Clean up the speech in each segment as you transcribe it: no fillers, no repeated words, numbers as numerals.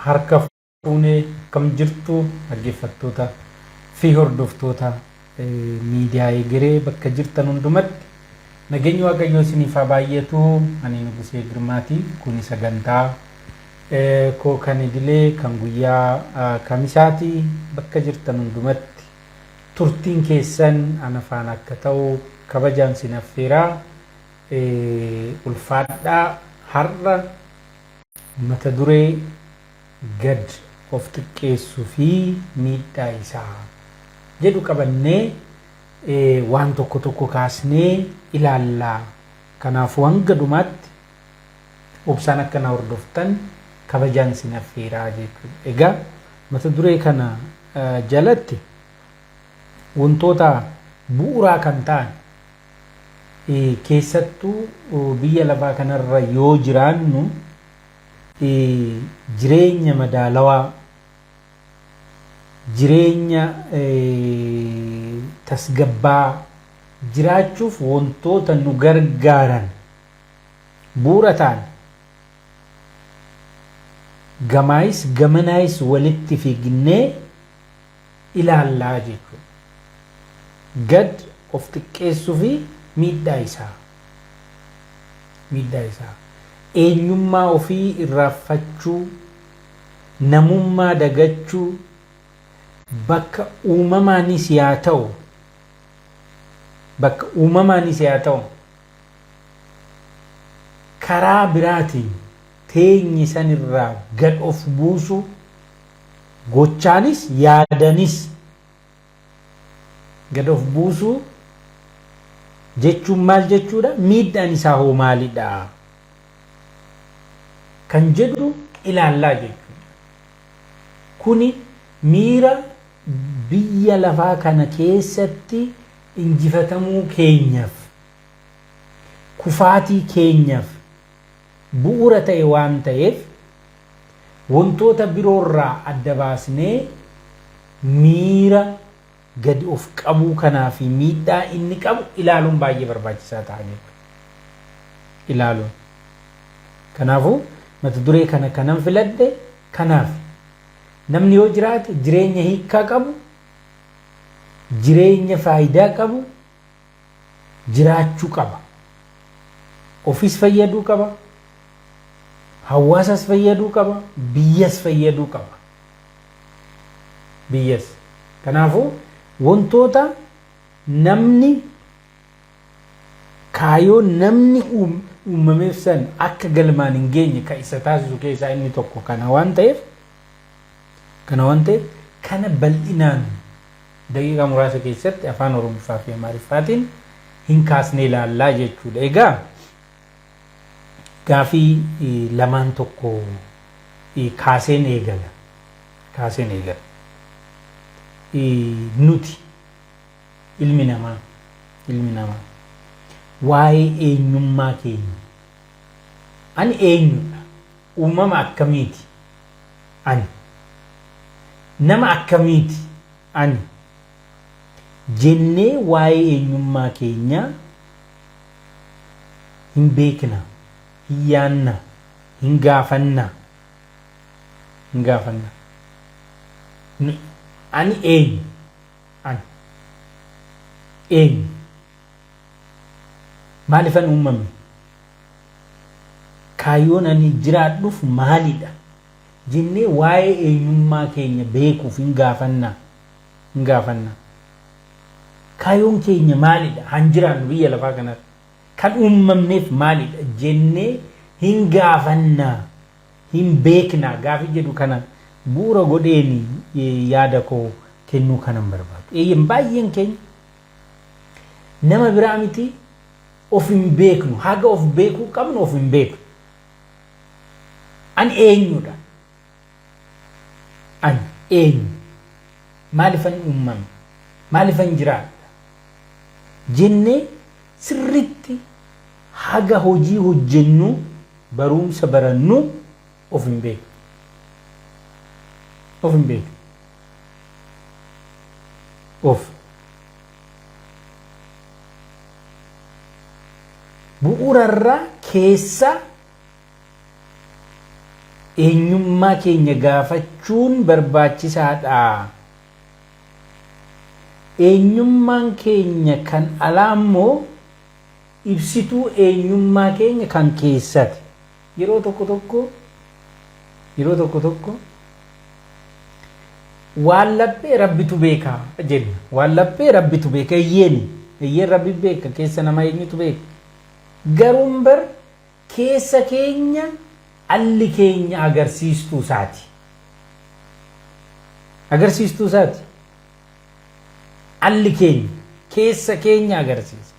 Harka fuunee akkam jirtu dhaggeeffattoota fi hordoftoota miidiyaa Egeree bakka jirtan hundumatti nageenyi Waaqayyoo isiniif haa baay'atu. Ani Nugusee Girmaati. Kuni sagantaa koo kan idilee kan guyyaa Kamisaati. Bakka jirtan hundumatti turtiin keessan ana faana akka ta'u kabajaan sin affeeraa. Ulfaadhaa har'a Mata duree Gad of xiqqeessuu fi miidhaa isaa jedhu qabannee waan tokko tokko kaasnee ilaalla. Kanaafuu hanga dhumaatti obsaan akka na hordoftan kabajaan isin affeeraa jechuudha. Egaa mata duree kana jalatti wantoota bu'uuraa kan ta'an Keessattuu biyya lafaa kanarra yoo jiraannu jireenya madaalawaa, jireenya tasgabbaa'aa jiraachuuf wantoota nu gargaaran bu'uura ta'an gamaayis gamanaayis walitti fignee ilaallaa jechuudha. Gad of xiqqeessuu fi miidhaa isaa. Miidhaa isaa. Eenyummaa ofii irraanfachuu, namummaa dagachuu, bakka uumamaanis yaa ta'u, bakka uumamaanis yaa ta'u, karaa biraatiin teenye sanirraa gad of buusuu, Gochaanis yaadanis gad of buusuu jechuun maal jechuudha? Miidhaan isaa hoo maalidha? Kan jedhu ilaallaa jechuudha. Kuni miira biyya lafaa kana keessatti injifatamuu keenyaaf, kufaatii keenyaaf bu'uura ta'e waan ta'eef Wantoota biroorraa adda baasnee miira gadi of qabuu kanaa fi miidhaa inni qabu ilaaluun baay'ee barbaachisaa ta'a jechuudha. Ilaaluun. Kanaafuu mata duree kana kanan filadhe kanaaf. Namni yoo jiraate jireenya hiikkaa qabu, jireenya faayidaa qabu jiraachuu qaba. Ofis fayyaduu qaba, hawaasas fayyaduu qaba, biyyas fayyaduu qaba. Biyyas. Kanaafuu wantoota namni kaayoo namni uumameef san akka galmaan hin geenye kan isa taasisu keessaa inni tokko kana waan ta'eef kana waan ta'eef kana bal'inaan daqiiqaa muraasa keessatti afaan Oromiffaa fi Amaariffaatiin hin kaasnee ilaallaa jechuudha. Egaa gaafii lamaan tokko kaaseen eegala. Kaaseen eegala. Nuti ilmi namaa ilmi namaa waa'ee eenyummaa keenya ani eenyudha? Uumama akkamiiti ani? Nama akkamiiti ani? Jennee waa'ee eenyummaa keenyaa hin beekna, hin yaanna, hin gaafanna. Hin gaafanna. Ani eenyu? Ani eenyu? Maalifan uumame? Kaayyoon ani jiraadhuuf maalidha? Jennee waa'ee eenyummaa keenya beekuuf hin gaafanna. Hin gaafanna. Kaayyoon keenya maalidha? Han jiraannu biyya lafaa kanarra. Kan uumamneef maalidha? Jennee hin gaafanna. Hin beekna. Gaafii jedhu kana bu'uura godheeni yaada koo kennuu kanan barbaadu. Eeyyen baay'een keenya nama biraa miti of hin beeknu. Haga of beekuu qabnu of hin beeknu. Ani eenyudha? Ani eenyu? Maalifan uumame? Maalifan jiraadha? Jennee sirriitti haga hojii hojjennu baruumsa barannu of hin beeknu. Of hin beeknu. Of. Bu'uurarraa keessa Eenyummaa keenya gaafachuun barbaachisaadha. Eenyummaan keenya kan alaa immoo ibsituu eenyummaa keenya kan keessati. Yeroo tokko tokko yeroo tokko tokko waan laphee Rabbitu beeka jenna. Waan laphee Rabbitu beeka eeyyeeni. Eeyyeen Rabbi beeka keessa namaa eenyutu beeka. Garuun bar keessa keenya alli keenya agarsiistuu isaati. Agarsiistuu isaati. Alli keenya keessa keenya agarsiisa.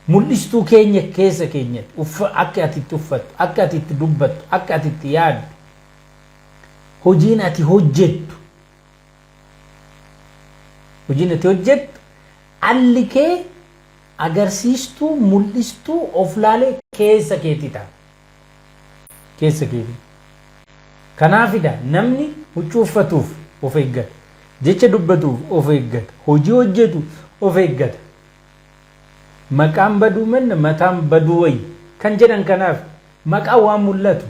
Mul'istuu keenya keessa keenyatti akka ati itti uffattu, akka ati itti dubbattu, akka ati itti yaaddu, hojiin ati hojjettu, hojiin ati hojjettu alli kee agarsiistuu mul'istuu of laalee keessa keetii ta'a. Keessa keetii. Kanaafidha namni huccuu uffatuuf of eeggata. Jecha dubbatuuf of eeggata. Hojii hojjetu of eeggata. Maqaan baduu manna mataan baduu wayya kan jedhan kanaaf maqaan waan mul'atu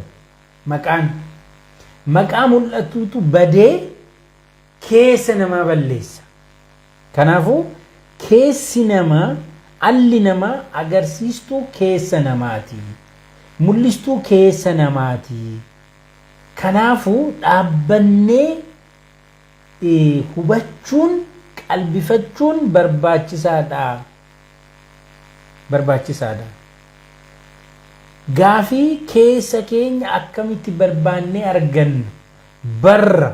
maqaan maqaa mul'atuutu badee keessa namaa balleessa. Kanaafuu keessi namaa alli namaa agarsiistuu keessa namaati. Mul'istuu keessa namaati. Kanaafuu dhaabbannee hubachuun qalbifachuun barbaachisaadha. Barbaachisaadha. Gaafii keessa keenya akkamitti barbaannee arganna barra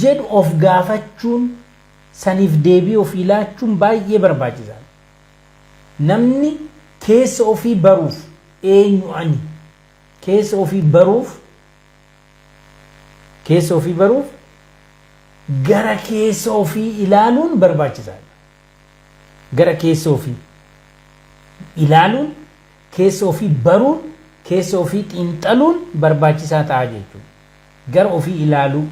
jedhu of gaafachuun saniif deebii ofii laachuun baay'ee barbaachisaadha. Namni keessa ofii baruuf eenyu ani keessa ofii baruuf keessa ofii baruuf gara keessa ofii ilaaluun barbaachisaadha. Gara keessa ofii ilaaluun, keessa ofii baruun, keessa ofii xiinxaluun barbaachisaa ta'a jechuudha. Gara ofii ilaaluu.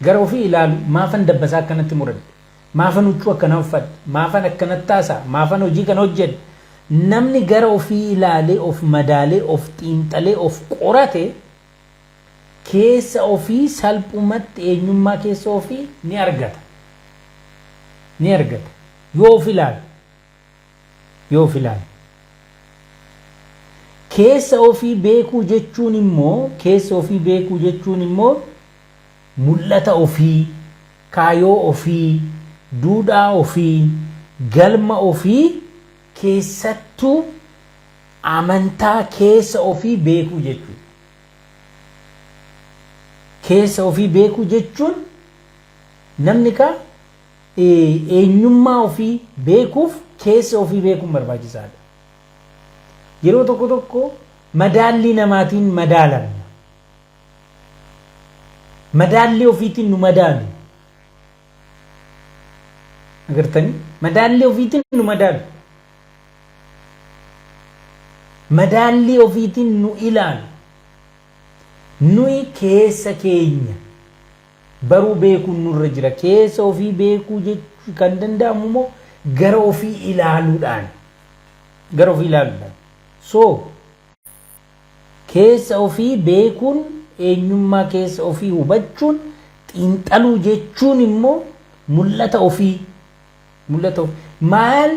Gara ofii ilaaluu maafan dabbasaa akkanatti muradhe? Maafan huccuu akkana uffadhe? Maafan akkanatti haasa'a? Maafan hojii kana hojjedhe? Namni gara ofii ilaalee, of madaalee, of xiinxalee, of qorate keessa ofii salphumatti eenyummaa keessa ofii ni argata. Ni argata. Yoo of ilaale. Yoo of ilaale. Keessa ofii beekuu jechuun immoo keessa ofii beekuu jechuun immoo mul'ata ofii, kaayoo ofii, duudhaa ofii, galma ofii keessattuu amantaa keessa ofii beekuu jechuudha. Keessa ofii beekuu jechuun namni kaa eenyummaa ofii beekuuf keessa ofii beekuun barbaachisaadha. Yeroo tokko tokko madaallii namaatiin madaalamna. Madaallii ofiitiin nu madaalu. Agartanii? Madaallii ofiitiin nu madaalu. Madaallii ofiitiin nu ilaalu. Nuyi keessa keenya baruu beekuun nurra jira. Keessa ofii beekuu jechuu kan danda'amu immoo gara ofii ilaaluudhaan. Gara ofii ilaaluudhaan. So, keessa ofii beekuun eenyummaa keessa ofii hubachuun xiinxaluu jechuun immoo mul'ata ofii mul'ata ofii maal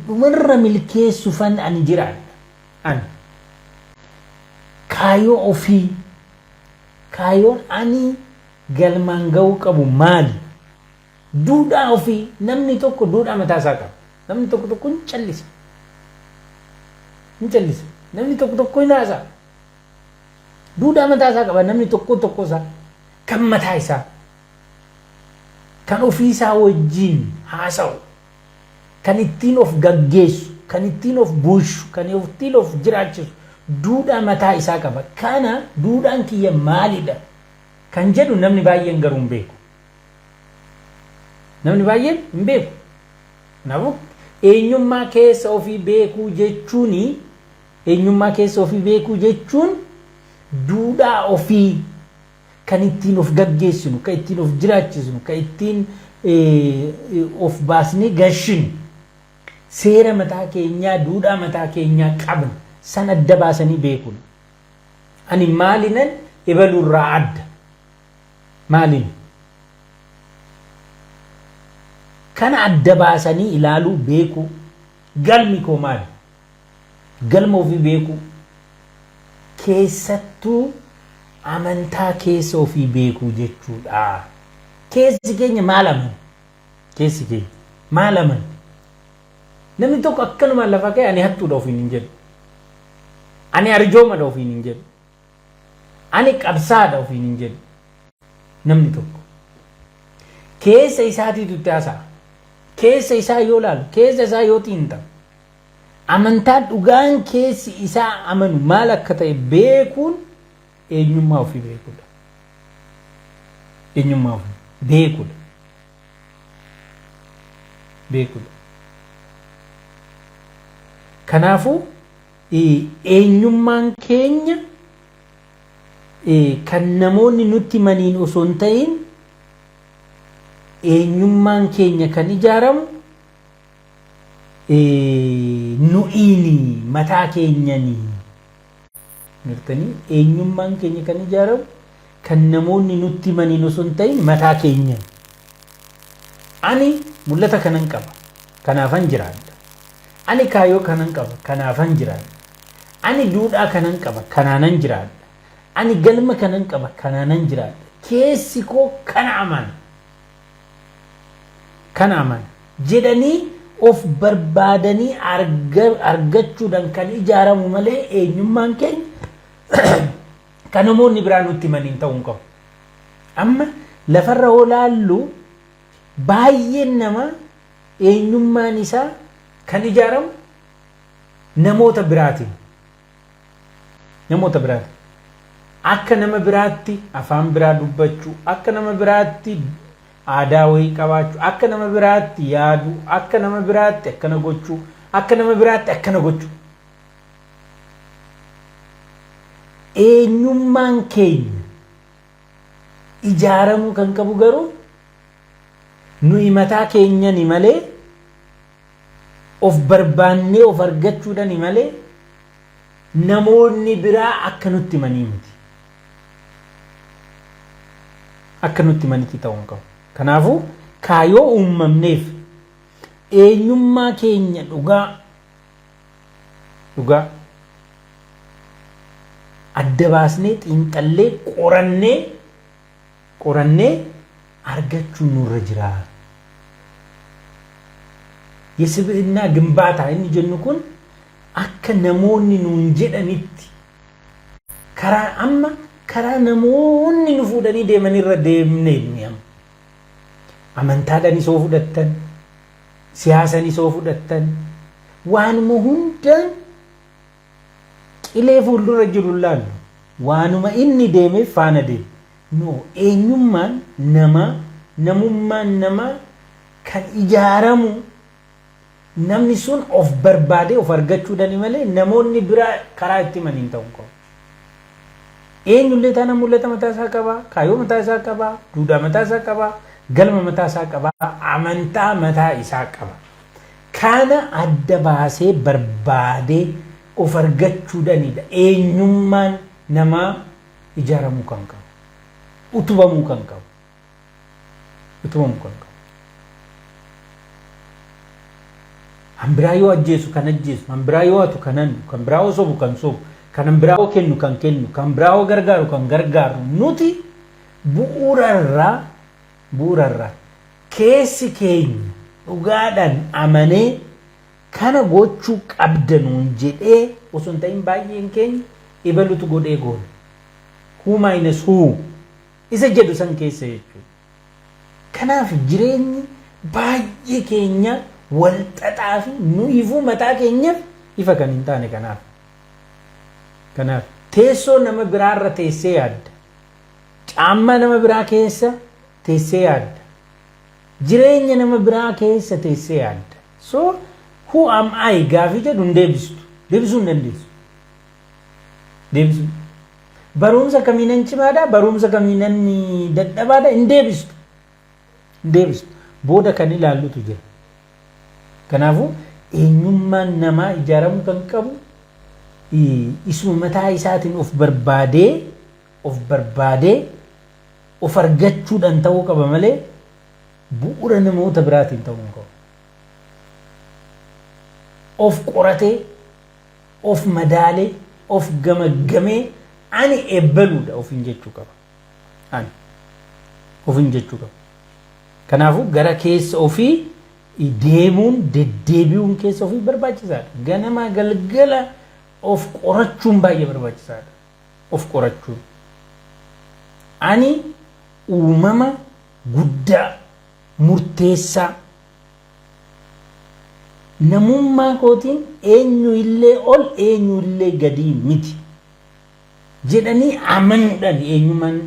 dhumarra milkeessufan ani jiraadha ani kaayoo ofii kaayoon ani galmaan ga'uu qabu maali duudhaa ofii namni tokko duudhaa mataa isaa qaba namni tokko tokko hin callisa hin callisa namni tokko tokko hin haasa'a duudhaa mataa isaa qaba namni tokko tokko isaa kan mataa isaa kan ofii isaa wajjin haasa'u kan ittiin of gaggeessu kan ittiin of bulchu kan ittiin of jiraachisu duudhaa mataa isaa qaba kana duudhaan kiyya maalidha kan jedhu namni baay'een garuu hin beeku namni baay'een hin beeku kanaafuu eenyummaa keessa ofii beekuu jechuun eenyummaa keessa ofii beekuu jechuun duudhaa ofii kan ittiin of gaggeessinu, kan ittiin of jiraachisnu, kan ittiin of baasnee gashinu, seera mataa keenyaa, duudhaa mataa keenyaa qabna. San adda baasanii beekuudha. Ani maalinan ebaluurraa adda? Maalin? Kana adda baasanii ilaaluu, beekuu. Galmi koo maali? Galma ofii beekuu. Keessattuu amantaa keessa ofii beekuu jechuudha. Keessi keenya maal amana? Keessi keenya maal amana? Namni tokko akkanumaan lafa ka'e ani hattuudha ofiin hin jedhu. Ani arjoomadha ofiin hin jedhu. Ani qabsaadha ofiin hin jedhu. Namni tokko. Keessa isaatiitu itti haasa'a. Keessa isaa yoo laalu, keessa isaa yoo xiinxalu, amantaa dhugaan keessi isaa amanu maal akka ta'e beekuun eenyummaa ofii beekuudha. Eenyummaa ofii beekuudha. Beekuudha. Kanaafuu eenyummaan keenya kan namoonni nutti himaniin osoo hin ta'in, eenyummaan keenya kan ijaaramu nu'iini, mataa keenyanii. Gartanii, eenyummaan keenya kan ijaaramu kan namoonni nutti himaniin osoo hin ta'in mataa keenyan. Ani mul'ata kanan qaba, kanaafan jiraadha. Ani kaayyoo kanan qaba, kanaafan jiraadha. Ani duudhaa kanan qaba, kanaanan jiraadha. Ani galma kanan qaba, kanaanan jiraadha. Keessi koo kana amana. Kana amana. Jedhanii of barbaadanii argachuudhaan kan ijaaramu malee, eenyummaan keenya kan namoonni biraa nutti himaniin ta'uu hin qabu. Amma lafarra yoo laallu, baay'een namaa eenyummaan isaa kan ijaaramu namoota biraatiin. Namoota biraatiin. Akka nama biraatti afaan biraa dubbachuu, akka nama biraatti aadaa wayii qabaachuu, akka nama biraatti yaaduu, akka nama biraatti akkana gochuu, akka nama biraatti akkana gochuu. Eenyummaan keenya ijaaramuu kan qabu garuu nuyi mataa keenyani malee, of barbaannee of argachuudhani malee, namoonni biraa akka nutti himanii miti. Akka nutti himanitti ta'uu hin qabu. Kanaafuu kaayoo uumamneef eenyummaa keenya dhugaa dhugaa adda baasnee, xiinxallee, qorannee qorannee argachuun nurra jira. የስብዕና ግንባታ inni jennu kun akka namoonni nuun jedhanitti karaa amma karaa namoonni nu fuudhanii deemanirra deemne nuyi amma. Amantaadhaan isoo fudhattan, siyaasan isoo fudhattan, waanuma hundaan qilee fuuldura jiru laallu, waanuma inni deemeef faana deema. No, eenyummaan namaa, namummaan namaa kan ijaaramu namni sun of barbaadee of argachuudhaani malee namoonni biraa karaa itti himan hin ta'u qabu. Eenyullee taana mul'ata mataa isaa qaba, kaayyoo mataa isaa qaba, duudhaa mataa isaa qaba, galma mataa isaa qaba, amantaa mataa isaa qaba. Kana adda baasee barbaadee of argachuudhaanidha eenyummaan namaa ijaaramuu kan qabu, utubamuu kan qabu. Utubamuu kan qabu. Kan biraa yoo ajjeesu kan ajjeesu, kan biraa yoo hatu kan hannu, kan biraa yoo sobu kan sobu, kan biraa yoo kennu kan kennu, kan biraa yoo gargaaru kan gargaaru, nuti bu'uurarraa keessi keenya dhugaadhaan amanee kana gochuu qabda nuun jedhee osoo hin ta'in, baay'een keenya ebalutu godhee goona. Who minus who isa jedhu san keessa jechuudha. Kanaaf jireenyi baay'ee keenya wal xaxaa fi nuyiifuu mataa keenyaaf ifa kan hin taane kanaaf. Kanaaf teessoo nama biraarra teessee yaadda. Caammaa nama biraa keessa teessee yaadda. Jireenya nama biraa keessa teessee yaadda. So "Who am I?" gaafii jedhu hin deebistu. Deebisuu hin dandeessu. Deebisuu. Barumsa kamiinan cimaadha, barumsa kamiinan dadhabaadha hin deebistu. Hin deebistu. Booda kan ilaallutu jira. Kanaafuu eenyummaan namaa ijaaramuu kan qabu Isuma mataa isaatiin of barbaadee, of barbaadee of argachuudhaan ta'uu qaba malee bu'uura namoota biraatiin ta'uu hin qabu. Of qoratee, of madaalee, of gamaggamee ani eebbaluudha ofiin jechuu qaba. Ani ofiin jechuu qaba. Kanaafuu gara keessa ofii deemuun, deddeebi'uun keessa ofii barbaachisaadha. Ganama galgala of qorachuun baay'ee barbaachisaadha. Of qorachuun. Ani uumama guddaa, murteessaa, namummaa kootiin eenyu illee ol, eenyu illee gadii miti jedhanii amanuudhaan eenyummaan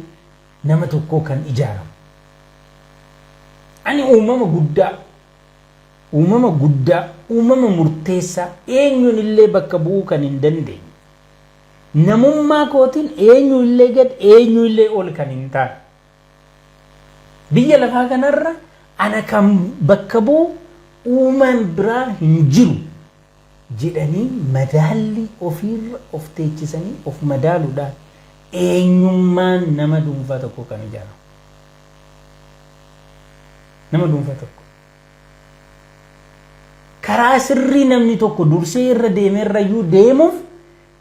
nama tokkoo kan ijaaramu. Ani uumama guddaa, uumama guddaa, uumama murteessaa, eenyuun illee bakka bu'uu kan hin dandeenye. Namummaa kootiin eenyu illee gad, eenyu illee ol kan hin taane. Biyya lafaa kanarra ana kan bakka bu'u uumaan biraa hin jiru jedhanii madaallii ofiirra of teechisanii of madaaluudhaan eenyummaan nama dhuunfaa tokko kan ijaaramu. Nama dhuunfaa tokko. Karaa sirrii namni tokko dursee irra deeme irrayyuu deemuuf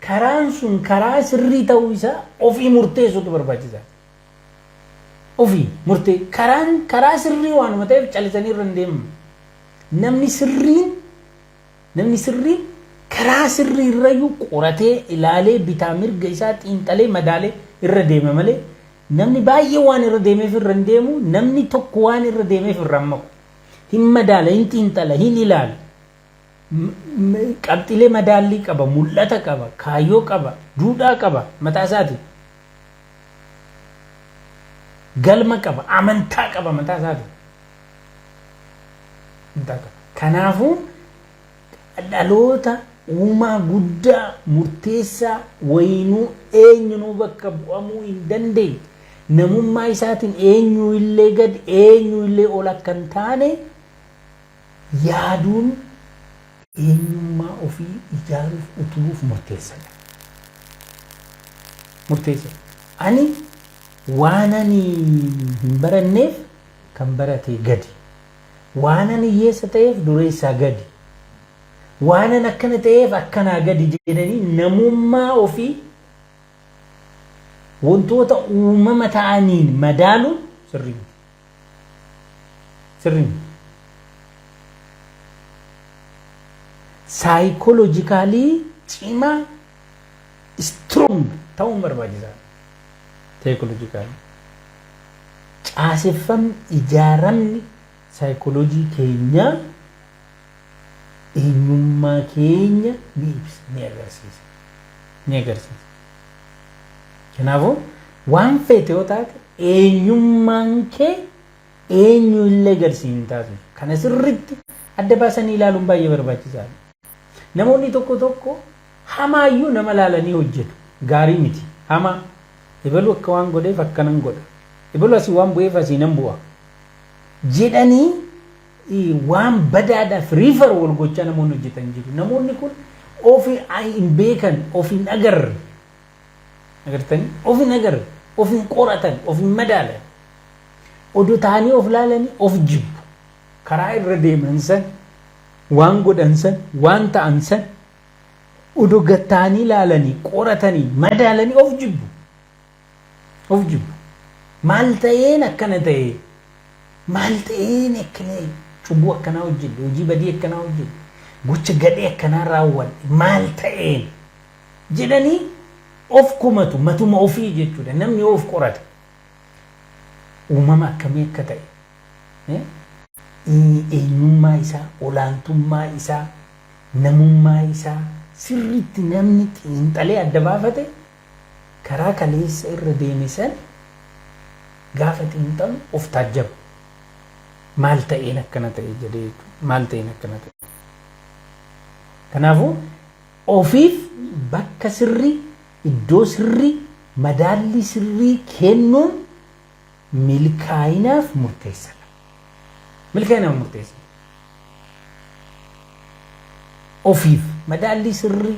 karaan sun karaa sirrii ta'uu isaa ofii murteessuutu barbaachisaadha. Ofii murtee karaan karaa sirrii waanuma ta'eef calisanii irra hin deemamu. Namni sirriin karaa sirrii irrayyuu qoratee, ilaalee, bitaa mirga isaa xiinxalee, madaalee irra deema malee namni baay'ee waan irra deemeef irra hin deemu, namni tokko waan irra deemeef irra hin maqu. Hin madaala, hin xiinxala, hin ilaala. Qabxiilee madaallii qaba, mul'ata qaba, kaayyoo qaba, duudhaa qaba mataa isaati. Galma qaba, amantaa qaba mataa isaati. Amantaa qaba. Kanaafuu dhaloota uumaa guddaa, murteessaa, wayinuu eenyunuu bakka bu'amuu hin dandeenye, namummaa isaatiin eenyu illee gad, eenyu illee ol akka hin taane yaaduun eenyummaa ofii ijaaruuf, utubuuf murteessadha. Murteessadha. Ani waan ani hin baranneef kan barate gadi. Waan ani hiyyeessa ta'eef dureessaa gadi. Waan ani akkana ta'eef akkanaa gadi jedhanii namummaa ofii wantoota uumama ta'aniin madaaluun sirrii miti. Sirrii miti. Psychologically cimaa, strong ta'uun barbaachisaadha. Psychologically. Caaseffamni, ijaaramni saayikooloojii keenyaa eenyummaa keenya ni ibsa, ni agarsiisa. Ni agarsiisa. Kanaafuu waan feete yoo taate eenyummaan kee eenyu illee gad si hin taasisu. Kana sirriitti adda baasanii ilaaluun baay'ee barbaachisaadha. Namoonni tokko tokko hamaayyuu nama laalanii hojjetu. Gaarii miti. Hamaa. Ebaluu akka waan godheef akkanan godha. Ebaluu asii waan bu'eef asii nan bu'a. Jedhanii waan badaadhaaf refer wal gochaa namoonni hojjetan jiru. Namoonni kun ofi hin beekan, of hin agarre. Agartanii? Of hin agarre, of hin qoratan, of hin madaalan. Odoo ta'anii of laalanii of jibbu. Karaa irra deeman san, waan godhan san, waan ta'an san odoo gatta'anii laalanii, qoratanii, madaalanii of jibbu. Of jibbu. Maal ta'een akkana ta'e? Maal ta'een akkana cubbuu akkanaa hojjedhe? Hojii badii akkanaa hojjedhe? Gocha gadhee akkanaa raawwadhe? Maal ta'een? Jedhanii of komatu, matuma ofii jechuudha. Namni yoo of qorate uumama akkamii akka ta'e, eenyummaa isaa, olaantummaa isaa, namummaa isaa sirriitti namni xiinxalee adda baafate, karaa kaleessa irra deeme san gaafa xiinxalu of taajjaba. Maal ta'een akkana ta'e jedhee jechuudha. Maal ta'een akkana ta'e? Kanaafuu ofiif bakka sirrii, iddoo sirrii, madaallii sirrii kennuun milkaa'inaaf murteessadha. Milkaa'inaaf murteessadha. Ofiif madaallii sirrii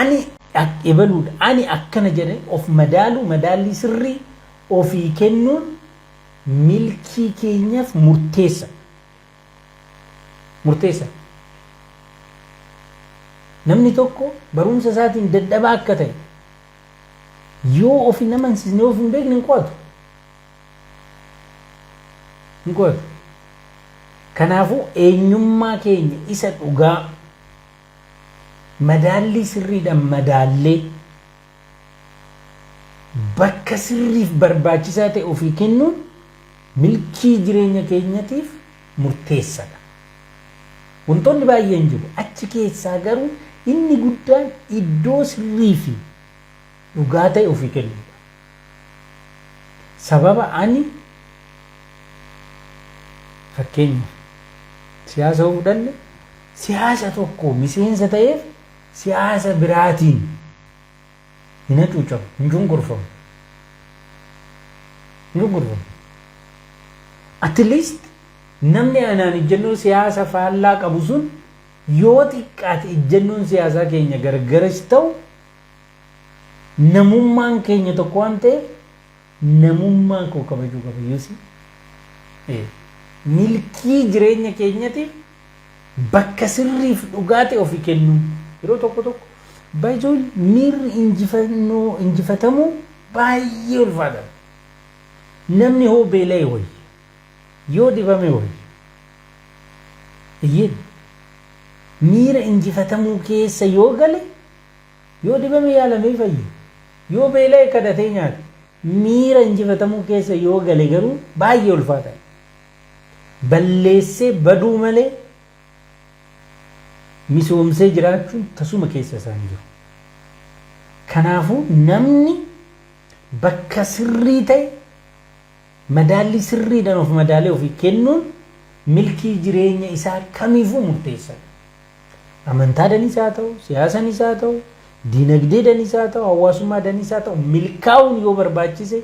Ani ebaluudha, ani akkana jedhee of madaalu, madaallii sirrii ofii kennuun milkii keenyaaf murteessa. Murteessa. Namni tokko barumsa isaatiin dadhabaa akka ta'e yoo of hin amansiisne, of hin beekne, hin qo'atu. Hin qo'atu. Kanaafuu eenyummaa keenya isa dhugaa madaallii sirriidhaan madaallee bakka sirriif barbaachisaa ta'e ofii kennuun milkii jireenya keenyatiif murteessadha. Wantoonni baay'een jiru. Achi keessaa garuu inni guddaan iddoo sirrii fi dhugaa ta'e ofii kennuudha. Sababa ani fakkeenya siyaasa yoo fudhanne, siyaasa tokko miseensa ta'eef siyaasa biraatiin hin hacuucamu, hin cunqurfamu. Hin cunqurfamu. At least namni anaan ejjennoo siyaasa faallaa qabu sun yoo xiqqaate ejjennoon siyaasaa keenya gargaras ta'u, namummaan keenya tokko waan ta'eef namummaa koo kabajuu qaba yuusi. Milkii jireenya keenyatiif bakka sirriif dhugaa ta'e ofii kennuun yeroo tokko tokko baay'ee miirri injifannoo injifatamuu baay'ee ulfaata. Namni hoo beela'e wayya, yoo dhibame wayya. Iyyeen miira injifatamuu keessa yoo gale, yoo dhibame yaalamee fayya, yoo beela'e kadhatee nyaata. Miira injifatamuu keessa yoo gale garuu baay'ee ulfaata. Balleessee baduu malee misoomsee jiraachuun tasuma keessa isaan jiru. Kanaafuu namni bakka sirrii ta'e madaallii sirriidhaan of madaalee ofii kennuun milkii jireenya isaa kamiifuu murteessaadha. Amantaadhanis haa ta'u, siyaasanis haa ta'u, diinagdeedhanis haa ta'u, hawaasummaadhanis haa ta'u, milkaa'uun yoo barbaachise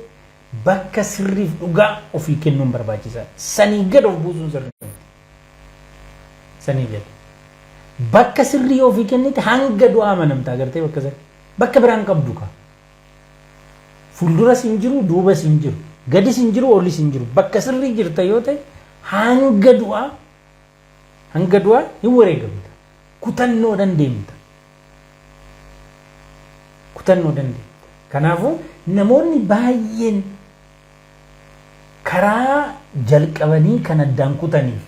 bakka sirriif dhugaa ofii kennuun barbaachisaadha. Sanii gad of buusuun sirrii miti. Sanii gad. Bakka sirrii ofii kennite hanga du'aa amanamta, agartee, bakka sana. Bakka biraan qabdu ka. Fuulduras hin jiru, duubas hin jiru. Gadis hin jiru, olis hin jiru. Bakka sirrii jirta yoo ta'e hanga du'aa hin wareegamta. Kutannoodhaan deemta. Kutannoodhaan deemta. Kanaafuu namoonni baay'een karaa jalqabanii kan addaan kutaniif,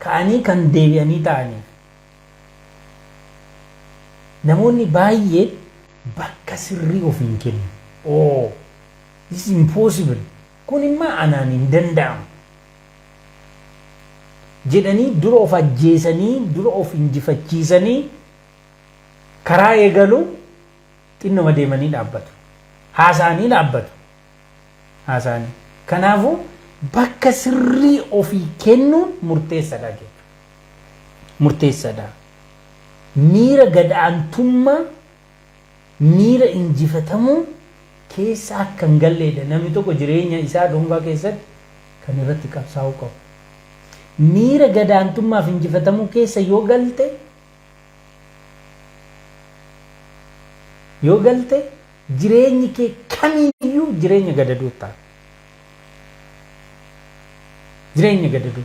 ka'anii kan deebi'anii ta'aniif, namoonni baay'een bakka sirrii of hin kennu. "Oh, this is impossible. Kun immoo anaan hin danda'amu" jedhanii dura of ajjeesanii, dura of injifachiisanii karaa eegalu, xinnoma deemanii dhaabbatu. Haasa'anii dhaabbatu. Haasa'anii. Kanaafuu bakka sirrii ofii kennuun murteessaadha jechuudha. Murteessaadha. Miira gad'aantummaa, miira injifatamuu keessa akka hin galleedha namni tokko jireenya isaa dhuunfaa keessatti kan irratti qabsaa'uu qabu. Miira gadaantummaaf injifatamuu keessa yoo galte, jireenyi kee kamiyyuu jireenya gadaduu ta'a. Jireenya gadaduu.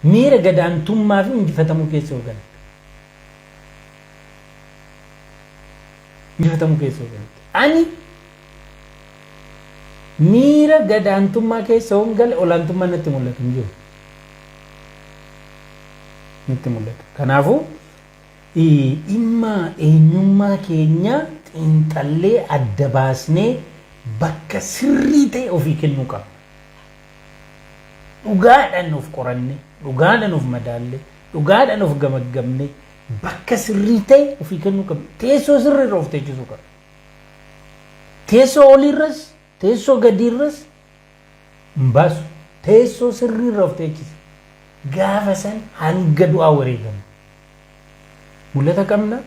Miira gadaantummaa fi injifatamuu keessa yoo galte. Injifatamuu keessa yoo galte. Ani miira gadaantummaa keessa yoon gale olaantummaa natti mul'atu hin jiru. Natti mul'atu. Kanaafuu dhimma eenyummaa keenyaa xiinxallee adda baasnee bakka sirrii ta'e ofii kennuu qabna. Dhugaadhaan of qoranne, dhugaadhaan of madaalle, dhugaadhaan of gamaggamne bakka sirrii ta'e ofii kennuu qabna. Teessoo sirriirra of teechisuu qabna. Teessoo oliirras, teessoo gadiirras hin baasu. Teessoo sirriirra of teechisa. Gaafa san hanga du'aa wareegamna. Mul'ata qabna,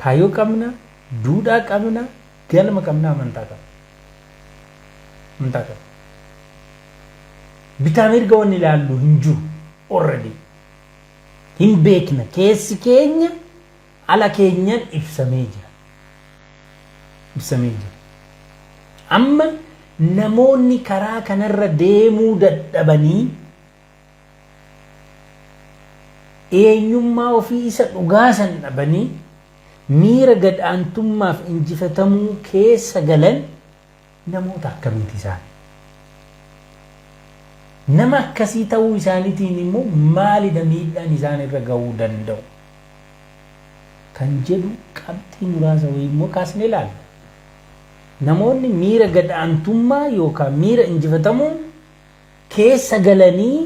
kaayyoo qabna, duudhaa qabna, galma qabna, amantaa qabna. Amantaa qabna. Bitaa mirga wanni ilaallu hin jiru already. Hin beekna, keessi keenya ala keenyan ibsamee jira. Ibsamee jira. Amma namoonni karaa kanarra deemuu dadhabanii eenyummaa ofii isa dhugaa san dhabanii miira gad-aantummaaf injifatamuu keessa galan namoota akkamiiti isaan? Nama akkasii ta'uu isaaniitiin immoo maalidha miidhaan isaan irra gahuu danda'u? Kan jedhu qabxii muraasa wayii immoo kaasnee ilaalla. Namoonni miira gad-aantummaa yookaan miira injifatamuu keessa galanii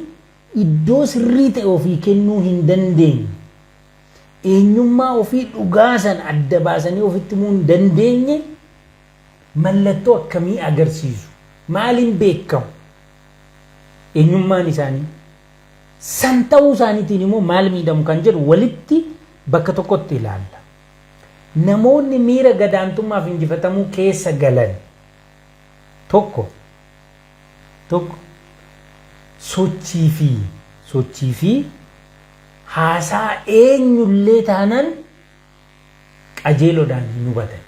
iddoo sirrii ta'e ofii kennuu hin dandeenye, eenyummaa ofii dhugaa sana adda baasanii ofitti himuu hin dandeenye mallattoo akkamii agarsiisu? Maaliin beekamu? Eenyummaan isaanii san ta'uu isaaniitiin immoo maal miidhamu kan jedhu walitti bakka tokkotti ilaalla. Namoonni miira gadaantummaaf injifatamuu keessa galan tokko tokko sochii fi haasaa eenyullee taanaan qajeeloodhaan hin hubatan.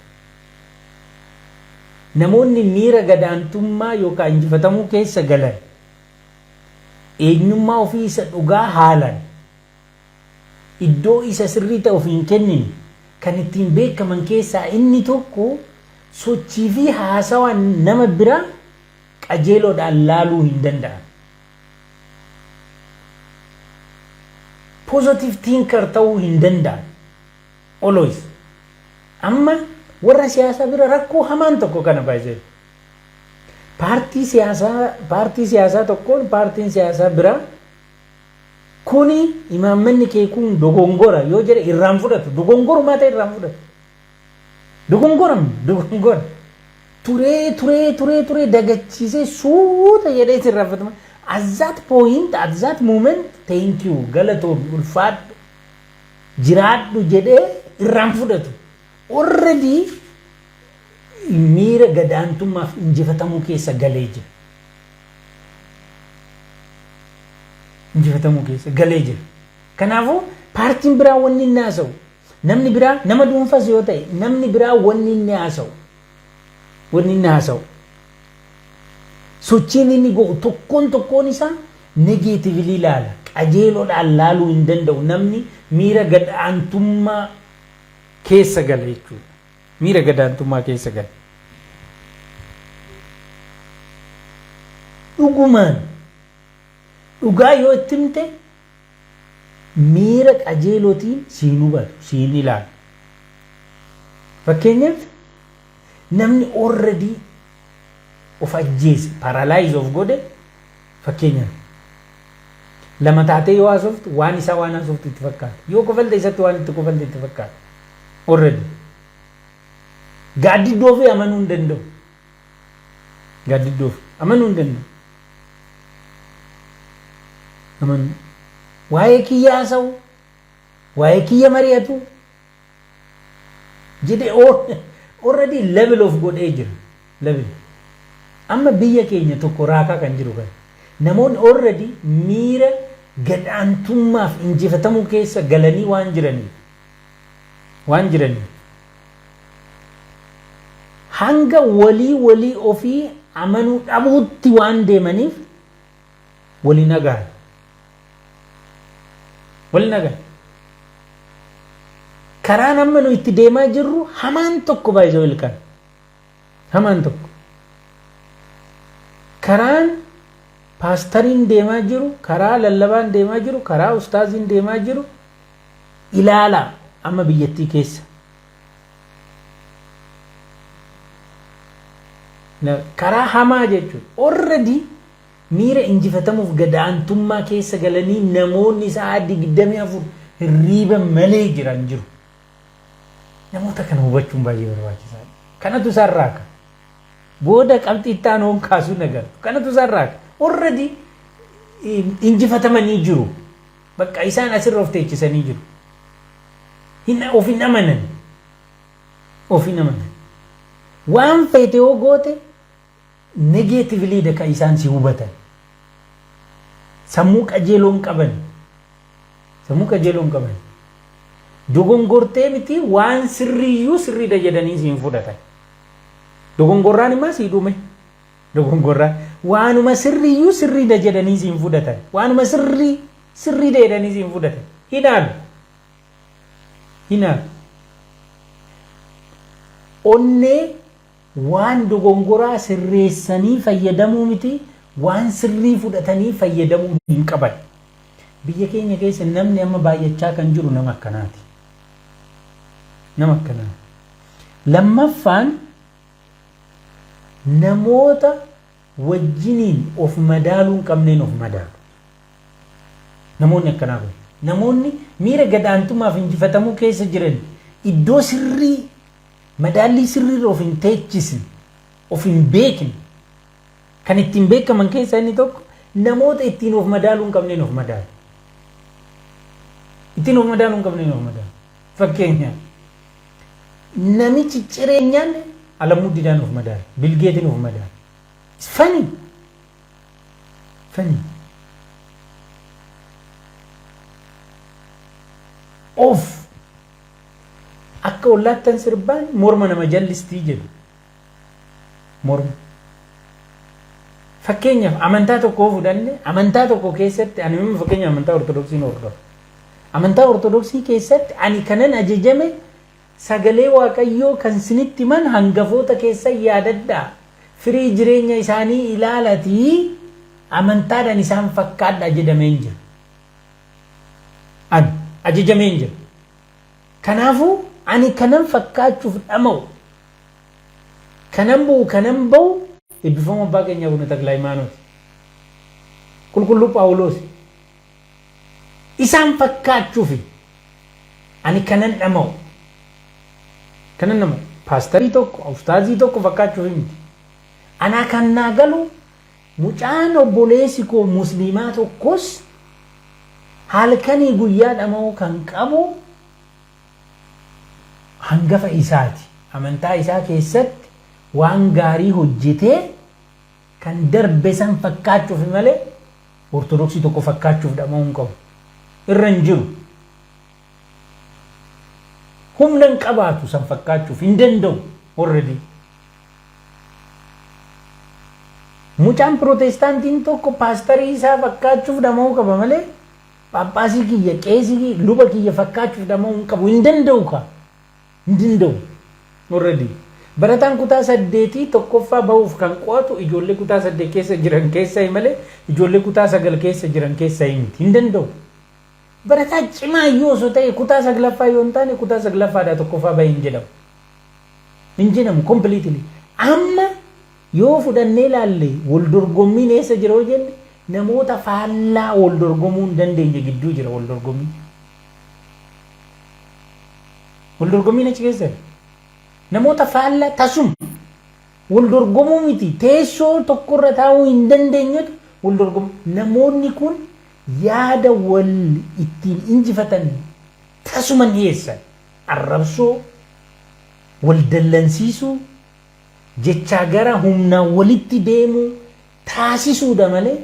Namoonni miira gadaantummaa yookaan injifatamuu keessa galan eenyummaa ofii isa dhugaa haalan, iddoo isa sirrii ta'e ofii hin kennine, kan ittiin beekaman keessaa inni tokko sochii fi haasawa nama biraa qajeeloodhaan laaluu hin danda'an. Positive thinker ta'uu hin danda'an. Always. Amma warra siyaasaa bira rakkoo hamaan tokko kana baay'ee. Paartii siyaasaa tokkoon paartiin siyaasaa biraa kuni imaammanni kee kun dogongora yoo jedhe irraan fudhatu. Dogongorumaa ta'e irraan fudhatu. Dogongoram dogongora. Turee turee turee turee dagachiisee suuta jedhee sirraanfatama. At that point, at that moment, "Thank you, galatoomi, ulfaadhu, jiraadhu" jedhee irraan fudhatu. Already miira gadaantummaaf injifatamuu keessa galee jira. Injifatamuu keessa galee jira. Kanaafuu paartiin biraa wanni inni haasa'u, namni biraa, nama dhuunfas yoo ta'e, namni biraa wanni inni haasa'u, sochiin inni godhu tokkoon tokkoon isaa negatively ilaala. Qajeeloodhaan laaluu hin danda'u. Namni miira gadaantummaa keessa gala jechuudha. Miira gadaantummaa keessa gala. Dhugumaan dhugaa yoo itti himte miira qajeelootiin siin hubatu, siin ilaalu. Fakkeenyaaf, namni already of ajjeese, paralyze of godhe, fakkeenyaaf lama taatee yoo haasoftu waan isaa waan haasoftu itti fakkaata. Yoo kofalte isatti waan itti kofalte itti fakkaata. Already. Gaaddiddoo fi amanuu hin danda'u. Gaaddiddoo fi amanuu hin danda'u. Amanuu. Waa'ee kiyya haasa'u, waa'ee kiyya mari'atu jedhee already level of godhee jira. Level. Amma biyya keenya tokko raakaa kan jiru kana. Namoonni already miira gadhaantummaaf injifatamuu keessa galanii waan jiraniif hanga walii walii ofii amanuu dhabuutti waan deemaniif walii nagaan. Walii nagaan. Karaan amma nu itti deemaa jirru hamaan tokko baay'isoo ilkaan. Hamaan tokko. Karaan paastariin deemaa jiru, karaa lallabaan deemaa jiru, karaa ustaaziin deemaa jiru ilaalaa amma biyyattii keessa. Karaa hamaa jechuudha. Already miira injifatamuuf gadaantummaa keessa galanii namoonni sa'a 24 hirriiba malee jiran jiru. Namoota kana hubachuun baay'ee barbaachisaadha. Kanatu isaan raaka. Booda qabxii itti aanu kaasuu nagartu. Kanatu isaan raaka. Already injifatamanii jiru. Bakka isaan asirra of teechisanii jiru. Of hin amanan. Of hin amanan. Waan feete yoo goote negatively kan isaan si hubatan. Sammuu qajeeloo hin qaban. Sammuu qajeeloo hin qaban. Dogongortee miti, waan sirriiyyuu sirriidha jedhanii siin fudhatan. Dogongorraan immoo sii dhume. Dogongorraan waanuma sirriiyyuu sirriidha jedhanii siin fudhatan. Waanuma sirrii sirriidha jedhanii siin fudhatan. Hinaalu. Hinaalu. Onnee waan dogongoraa sirreessanii fayyadamuu miti, waan sirrii fudhatanii fayyadamuu hin qaban. Biyya keenya keessa namni amma baay'achaa kan jiru nama akkanaati. Nama akkanaati. Lammaffaan, namoota wajjiniin of madaaluu hin qabneen of madaalu. Namoonni akkanaa kun, namoonni miira gad-aantummaaf injifatamuu keessa jiran, iddoo sirrii, madaallii sirriirra of hin teechisne, of hin beekne, kan ittiin beekaman keessaa inni tokko namoota ittiin of madaaluu hin qabneen of madaalu. Ittiin of madaaluu hin qabneen of madaalu. Fakkeenyaaf, namichi ciree hin nyaanne Alamuu Didaan of madaala. Bilgeetiin of madaala. It's funny. Funny. Of akka ollaattan sirbaan morma nama jallistii jedhu. Morma. Fakkeenyaaf, amantaa tokko fudhanne, amantaa tokko keessatti ani immoo fakkeenyaaf amantaa Ortodoksiin hordofa. Amantaa Ortodoksii keessatti ani kanan ajajame sagalee Waaqayyoo kan sinitti himan hangafoota keessan yaadadhaa. Firii jireenya isaanii ilaalatii amantaadhaan isaan fakkaadhaa jedhameen jira. Ani ajajameen jira. Kanaafuu ani kanan fakkaachuuf dhama'u, kanan bu'u, kanan ba'u eebbifama abbaa keenya Abuna Takla Hayimaanooti. Qulqulluu Phaawuloos. Isaan fakkaachuufi ani kanan dhama'u. Kanan dhama'u. Paastarii tokko, ustaazii tokko fakkaachuufi miti. Anaa kan naa galu, mucaan obboleessi koo musliimaa tokkos halkanii guyyaa dhama'uu kan qabu hangafa isaati. Amantaa isaa keessatti waan gaarii hojjetee kan darbe san fakkaachuufi malee Ortodoksii tokko fakkaachuuf dhama'uu hin qabu. Irra hin jiru. Humna hin qabaatu, san fakkaachuuf hin danda'u already. Mucaan Pirootestaantiin tokko paastarii isaa fakkaachuuf dhama'uu qaba malee phaaphaasii kiyya, qeesii kiyya, luba kiyya fakkaachuuf dhama'uu hin qabu. Hin danda'u kaa. Hin danda'u. Already. Barataan kutaa saddeetii tokkoffaa bahuuf kan qo'atu ijoollee kutaa 8 keessa jiran keessaa malee ijoollee kutaa 9 keessa jiran keessaa miti. Hin danda'u. Barataa cimaa iyyuu osoo ta'e, kutaa saglaffaa yoo hin taane, kutaa saglaffaadhaa tokkoffaa bahee hin jedhamu. Hin jedhamu completely. Amma yoo fudhannee ilaalle, wal dorgommiin eessa jira yoo jenne, namoota faallaa wal dorgomuu hin dandeenye gidduu jira wal dorgommiin. Wal dorgommiin achi keessa jira. Namoota faallaa tasuma wal dorgomuu miti, teessoo tokkorra taa'uu hin dandeenyetu wal dorgomu. Namoonni kun yaada wal ittiin injifatan tasuma hin dhiyeessan. Arrabsoo, wal dallansiisuu, jechaa gara humnaan walitti deemuu taasisuudha malee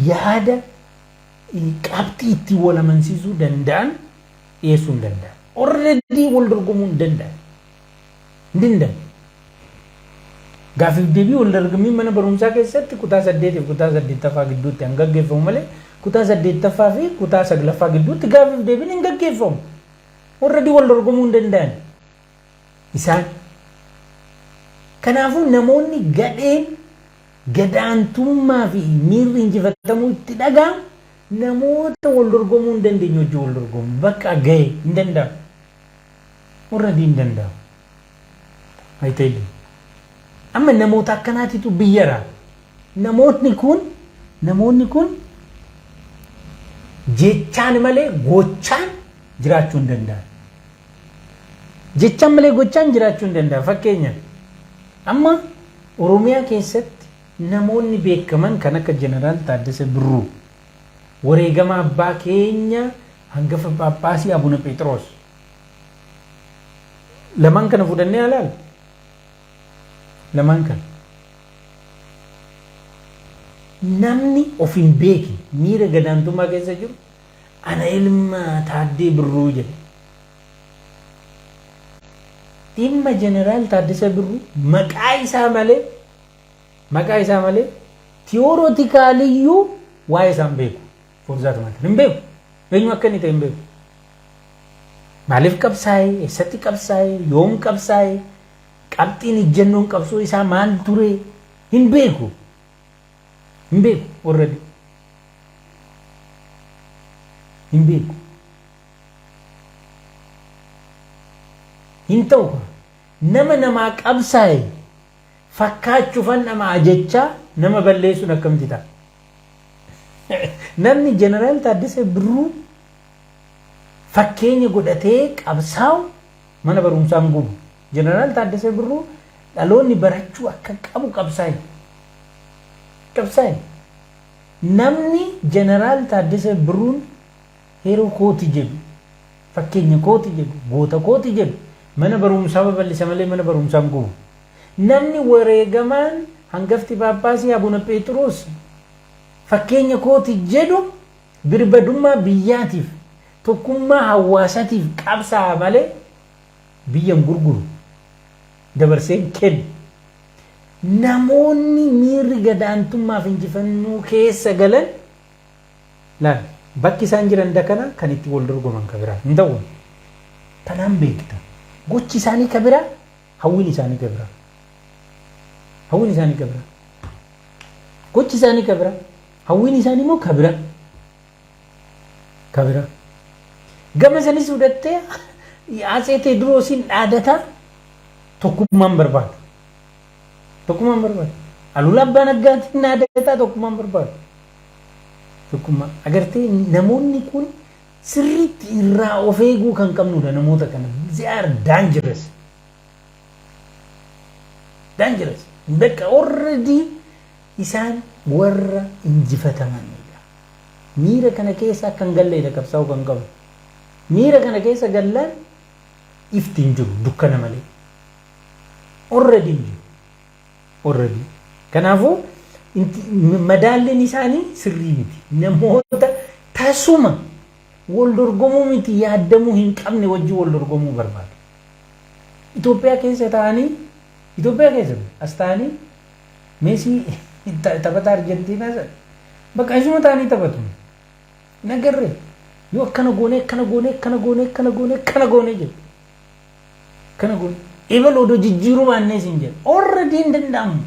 yaada qabxii ittiin wal amansiisuu danda'an dhiyeessuu hin danda'an. Already wal dorgomuu hin danda'an. Hin danda'an. Gaaffiif deebii wal dorgommii mana barumsaa keessatti kutaa saddeetiif kutaa saddeettaffaa gidduutti kan gaggeeffamu malee kutaa saddeettaffaa fi kutaa saglaffaa gidduutti gaaffiif deebiin hin gaggeeffamu. Already wal dorgomuu hin danda'an. Isaan. Kanaafuu namoonni gadheen gadaantummaa fi miirri injifatamuu itti dhaga'amu namoota wal dorgomuu hin dandeenye wajjin wal dorgomu. Bakka gahe hin danda'amu. Already hin danda'amu. I tell you. Amma namoota akkanaatitu biyya raaba. Namoonni kun jechaan malee gochaan jiraachuu hin danda'an. Jechaan malee gochaan jiraachuu hin danda'an. Fakkeenyaaf, amma Oromiyaa keessatti namoonni beekaman kan akka Jeneraal Taaddasee Birruu, wareegama abbaa keenya hangafa Phaaphaasii Abuna Phexroos. Lamaan kana fudhannee ilaalu. Lamaan kana. Namni of hin beekne, miira gadaantummaa keessa jiru, ana ilma Taaddee Birruu jedhe. Dhimma Jeneraal Taaddasee Birruu maqaa isaa malee theoretically waa'ee isaa hin beeku. For that matter hin beeku. Eenyu akka inni ta'e hin beeku. Maaliif qabsaa'e? Eessatti qabsaa'e? Yoom qabsaa'e? Qabxiin ejjennoon qabsoo isaa maal ture? Hin beeku. Hin beeku already. Hin beeku. Hin ta'u, nama namaa qabsaa'e fakkaachuufan namaa jechaa nama balleessuun akkamitti ta'a? Namni Jeneraal Taaddasee Birruu fakkeenya godhatee qabsaa'u mana barumsaan gubu. Jeneraal Taaddasee Birruu dhaloonni barachuu akka qabu qabsaa'e. Qabsaa'e. Namni Jeneraal Taaddasee Birruun hero kooti jedhu, fakkeenya kooti jedhu, goota kooti jedhu mana barumsaa babal'isa malee mana barumsaan gubu. Namni wareegamaan hangafti Paappaasii Abuna Phexros fakkeenya kooti jedhu birbadummaa biyyaatiif, tokkummaa hawaasaatiif qabsaa'a malee biyya hin gurguru, dabarsee hin kennu. Namoonni miirri gadaantummaaf injifannoo keessa galan laal, bakki isaan jiran dakana kan itti wal dorgoman ka biraa hin ta'u. Kanaan beekta. Gochi isaanii ka biraa, hawwiin isaanii ka biraa. Hawwiin isaanii ka biraa. Gochi isaanii ka biraa. Hawwiin isaanii immoo ka biraa. Ka biraa. Gama sanis fudhattee Atsee Teediroosiin dhaadataa tokkummaan barbaadu. Tokkummaan barbaadu. Aluula Abbaa Naggaatiin dhaadataa tokkummaan barbaadu. Tokkummaa. Agartee, namoonni kun sirriitti irraa of eeguu kan qabnudha namoota kana. They are dangerous. Dangerous. Bakka already isaan warra injifatamanidha. Miira kana keessa akka hin galleedha qabsaa'uu kan qabu. Miira kana keessa gallaan ifti hin jiru, dukkana malee. Already hin jiru. Already. Kanaafuu madaalliin isaanii sirrii miti. Namoota tasuma wal dorgomuu miti, yaaddamuu hin qabne wajjin wal dorgomuu barbaadu. Itoophiyaa keessa ta'anii, Itoophiyaa keessa as ta'anii Meesii taphata Arjentiinaa sana bakka isuma ta'anii taphatu. Nagarree yoo akkana goonee, akkana goonee, akkana goonee, akkana goonee, akkana goonee jedhu. Akkana goonee. Ebal odoo jijjiiruu baannee siin jedhu. Already hin danda'amu.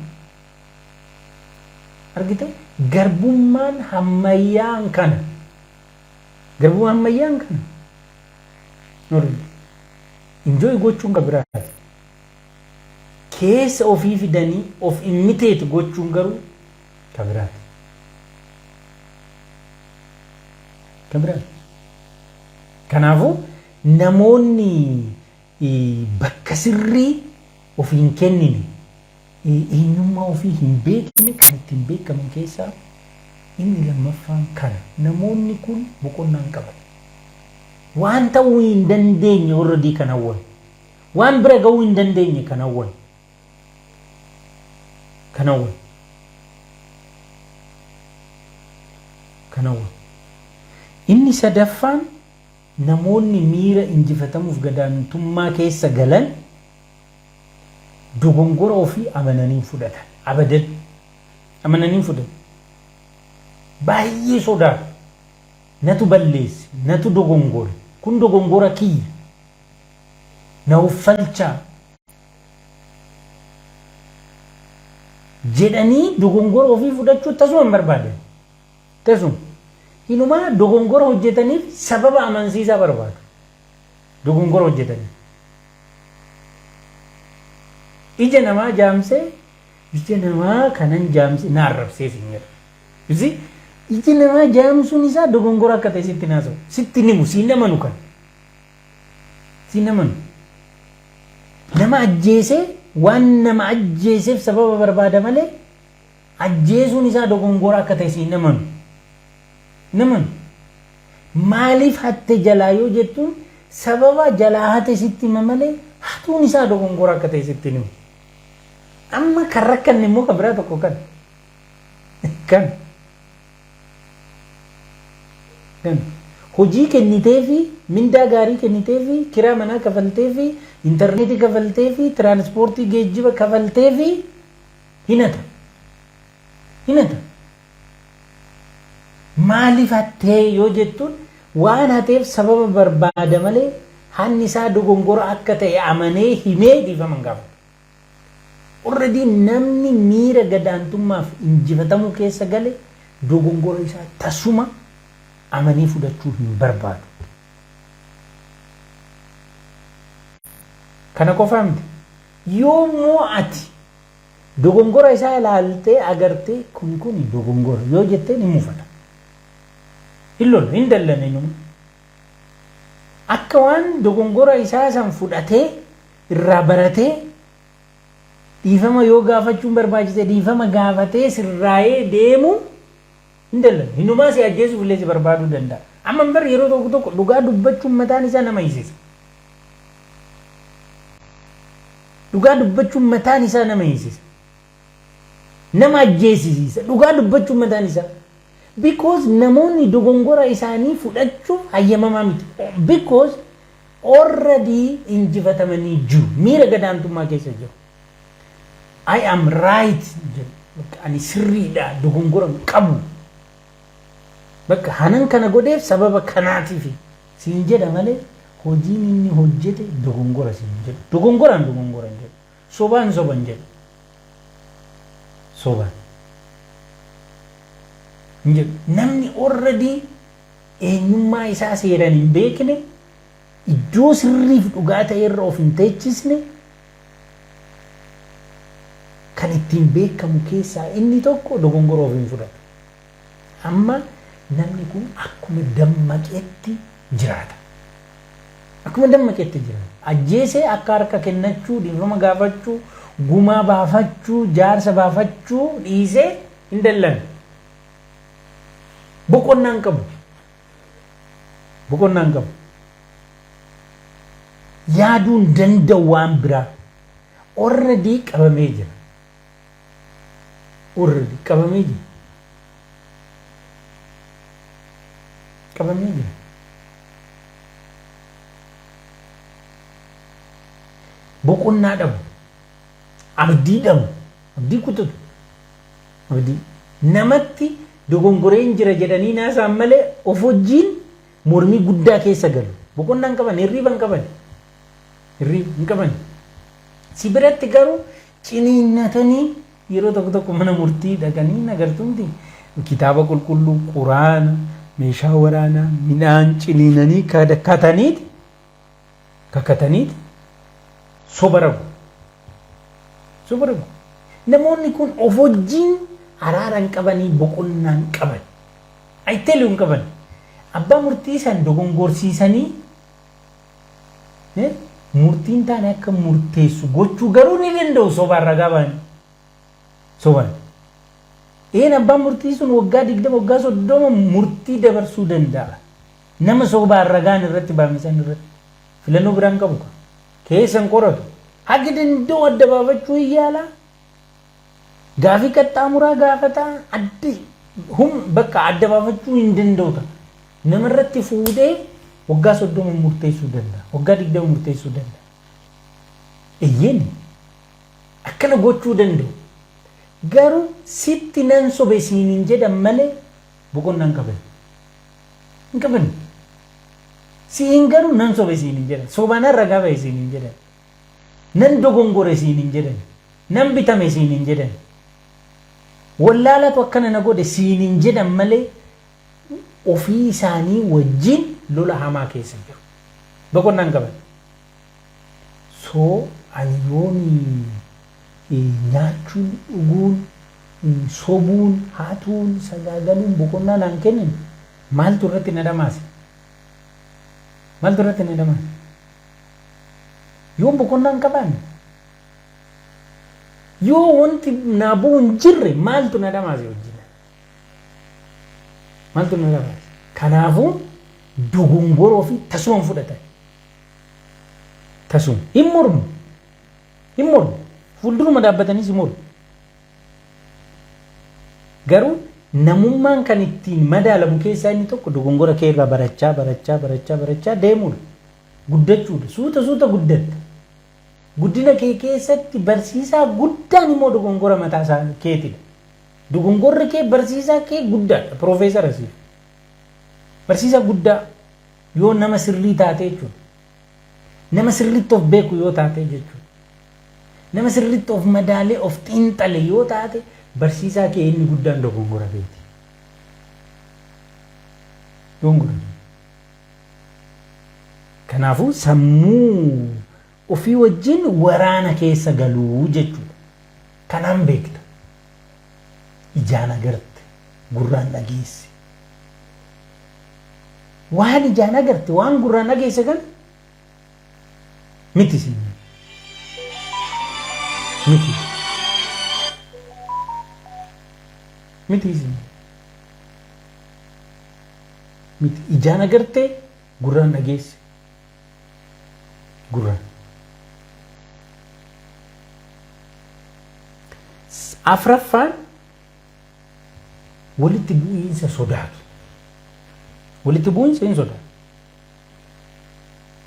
Argite, garbummaan hammayyaan kana. Garbummaan hammayyaan kana. Already. Enjoy gochuun kan biraati. Keessa ofii fidanii of imitate gochuun garuu kan biraati. Kan biraati. Kanaafuu namoonni bakka sirrii of hin kennine, eenyummaa ofii hin beekne, kan ittiin beekaman keessaa inni lammaffaan kana. Namoonni kun boqonnaa hin qaban. Waan ta'uu hin dandeenye already kan hawwan. Waan bira ga'uu hin dandeenye kan hawwan. Kan hawwan. Kan hawwan. Inni sadaffaan, namoonni miira injifatamuuf gadaantummaa keessa galan dogongora ofii amananii fudhatan. Abadan. Amananii fudhatan. Baay'ee sodaatu. Natu balleesse, natu dogongore, kun dogongora kiyya. Na uffalchaa jedhanii dogongora ofii fudhachuu tasuma hin barbaadan. Tasuma. Hinumaa dogongora hojjetaniif sababa amansiisaa barbaadu. Dogongora hojjetaniif. Ija namaa jaamsee, ija namaa kanan jaamsee na arrabsee siin jedha. Isi iji namaa jaamsuun isaa dogongora akka ta'e sitti naasa'u. Sitti nimu, siin amanu kan. Siin amanu. Nama ajjeesee waan nama ajjeeseef sababa barbaada malee ajjeesuun isaa dogongora akka ta'e siin amanu. Namanu. Maaliif hatte jalaa yoo jettuun sababa jalaa hate sitti hima malee hatuun isaa dogongora akka ta'e sitti himu. Amma kan rakkanne immoo kan biraa tokko kan. Kan. Kan. Hojii kenniteefi, mindaa gaarii kenniteefi, kiraa manaa kafalteefi, Intarneetii kafaltee fi tiraanspoortii geejjiba kafaltee fi hinata. Hinata. Maaliif hattee yoo jettuun waan hateef sababa barbaada malee hanni isaa dogongora akka ta'e amanee himee dhiifama hin gaafatu. Already namni miira gadaantummaaf injifatamuu keessa gale dogongora isaa tasuma amanee fudhachuu hin barbaadu. Kana qofaa miti. Yoommoo ati dogongora isaa ilaaltee agartee kun kun dogongora yoo jetteen hin mufata. Hin lolu, hin dallane inuma. Akka waan dogongora isaa san fudhatee irraa baratee dhiifama yoo gaafachuun barbaachise dhiifama gaafatee sirraa'ee deemu hin dallanu. Hinumaa si ajjeesuuf illee si barbaaduu danda'a. Amma bar yeroo tokko tokko dhugaa dubbachuun mataan isaa nama hiisisa. Dhugaa dubbachuun mataan isaa nama hiisisa. Nama ajjeesisiisa. Dhugaa dubbachuun mataan isaa. Because namoonni dogongora isaanii fudhachuuf hayyamamaa miti. Because already injifatamanii jiru. Miira gadaantummaa keessa jiru. I am right jedhu. Bakka ani sirriidha, dogongora hin qabu. Bakka hanan kana godheef sababa kanaatiif siin jedha malee hojiin inni hojjete dogongora siin jedhu. Dogongoraan dogongora hin jedhu. Sobaan soban jedhu. Sobaan. Hin jedhu. Namni already eenyummaa isaa seeraan hin beekne, iddoo sirriif dhugaa ta'e irra of hin teechisne, kan ittiin beekamu keessaa inni tokko dogongora of hin fudhatu. Amma namni kun akkuma dammaqetti jiraata. Akkuma dammaqetti jiraata. Ajjeesee akka harka kennachuu, dhiifama gaafachuu, gumaa baafachuu, jaarsa baafachuu dhiisee hin dallanu. Boqonnaa hin qabu. Boqonnaa hin qabu. Yaaduu hin danda'u waan biraa. Already qabamee jira. Already qabamee jira. Qabamee jira. Boqonnaa dhabu. Abdii dhabu. Abdii kutatu. Abdii. Namatti dogongoreen jira jedhanii naasaan malee of wajjiin mormii guddaa keessa galu. Boqonnaa hin qaban, hirriiba hin qaban. Hirriiba hin qaban. Si biratti garuu ciniinnatanii yeroo tokko tokko mana murtii dhaqanii nagartumti kitaaba qulqulluu, quraana, meeshaa waraanaa, midhaan ciniinanii kakataniiti kakataniiti soba ragu. Soba ragu. Namoonni kun of wajjiin araara hin qabanii, boqonnaa hin qaban. I tell you, hin qaban. Abbaa murtii san dogongorsiisanii murtiin taane akka murteessu gochuu garuu ni danda'u sobaan ragaa ba'anii. Sobaan. Een abbaan murtii sun waggaa 20, waggaa 30 murtii dabarsuu danda'a. Nama sobaan ragaan irratti baame san irratti filannoo biraan qabu ka. Keessa hin qoratu. Hagi danda'u adda baafachuu hin yaala. Gaafii qaxxaamuraa gaafataa addi hum bakka adda baafachuu hin danda'u ta'a. Namarratti fuudhee waggaa 30 murteessuu danda'a. Waggaa 20 murteessuu danda'a. Eeyyeen akkana gochuu danda'u. Garuu sitti nan sobe siin hin jedhan malee boqonnaa hin qaban. Hin qaban. Siin garuu nan sobe siin hin jedhan. Sobaan ragaa ba'e siin hin jedhan. Nan dogongore siin hin jedhan. Nan bitame siin hin jedhan. Wallaalatu akkana na godhe siin hin jedhan malee ofii isaanii wajjin lola hamaa keessa jiru. Boqonnaa hin qaban. So ani yooni nyaachuun, dhuguun, sobuun, hatuun, sagaagaluun boqonnaa naan kennin maaltu irratti na dhamaase? Maaltu irratti na dhamaase? Yoon boqonnaa hin qabaanne, yoo wanti naa bu'u hin jirre, maaltu na dhamaase wajjin? Maaltu na dhamaase? Kanaafuu dogongoroo fi tasuma hin fudhatan. Tasuma. Hin mormu. Hin mormu. Fuulduruma dhaabbataniis hin mormu. Garuu namummaan kan ittiin madaalamu keessaa inni tokko dogongora kee irraa barachaa barachaa barachaa barachaa deemuudha. Guddachuudha. Suuta suuta guddatta. Guddina kee keessatti barsiisaa guddaan immoo dogongora mataa isaa keetidha. Dogongorri kee barsiisaa kee guddaadha. Piroofeesara siif. Barsiisaa guddaa yoo nama sirrii taate jechuudha. Nama sirriitti of beeku yoo taate jechuudha. Nama sirriitti of madaalee of xiinxale yoo taate, barsiisaa kee inni guddaan dogongora keeti. Dogongora keeti. Kanaafuu sammuu ofii wajjin waraana keessa galuu jechuudha. Kanaan beekta. Ijaan agarte, gurraan dhageesse. Waan ijaan agarte, waan gurraan dhageesse kana miti siin. Miti. Miti siin. Miti. Ijaan agarte, gurraan dhageesse. Gurraan. Afraffaan, walitti bu'iinsa sodaatu. Walitti bu'iinsa hin sodaatu.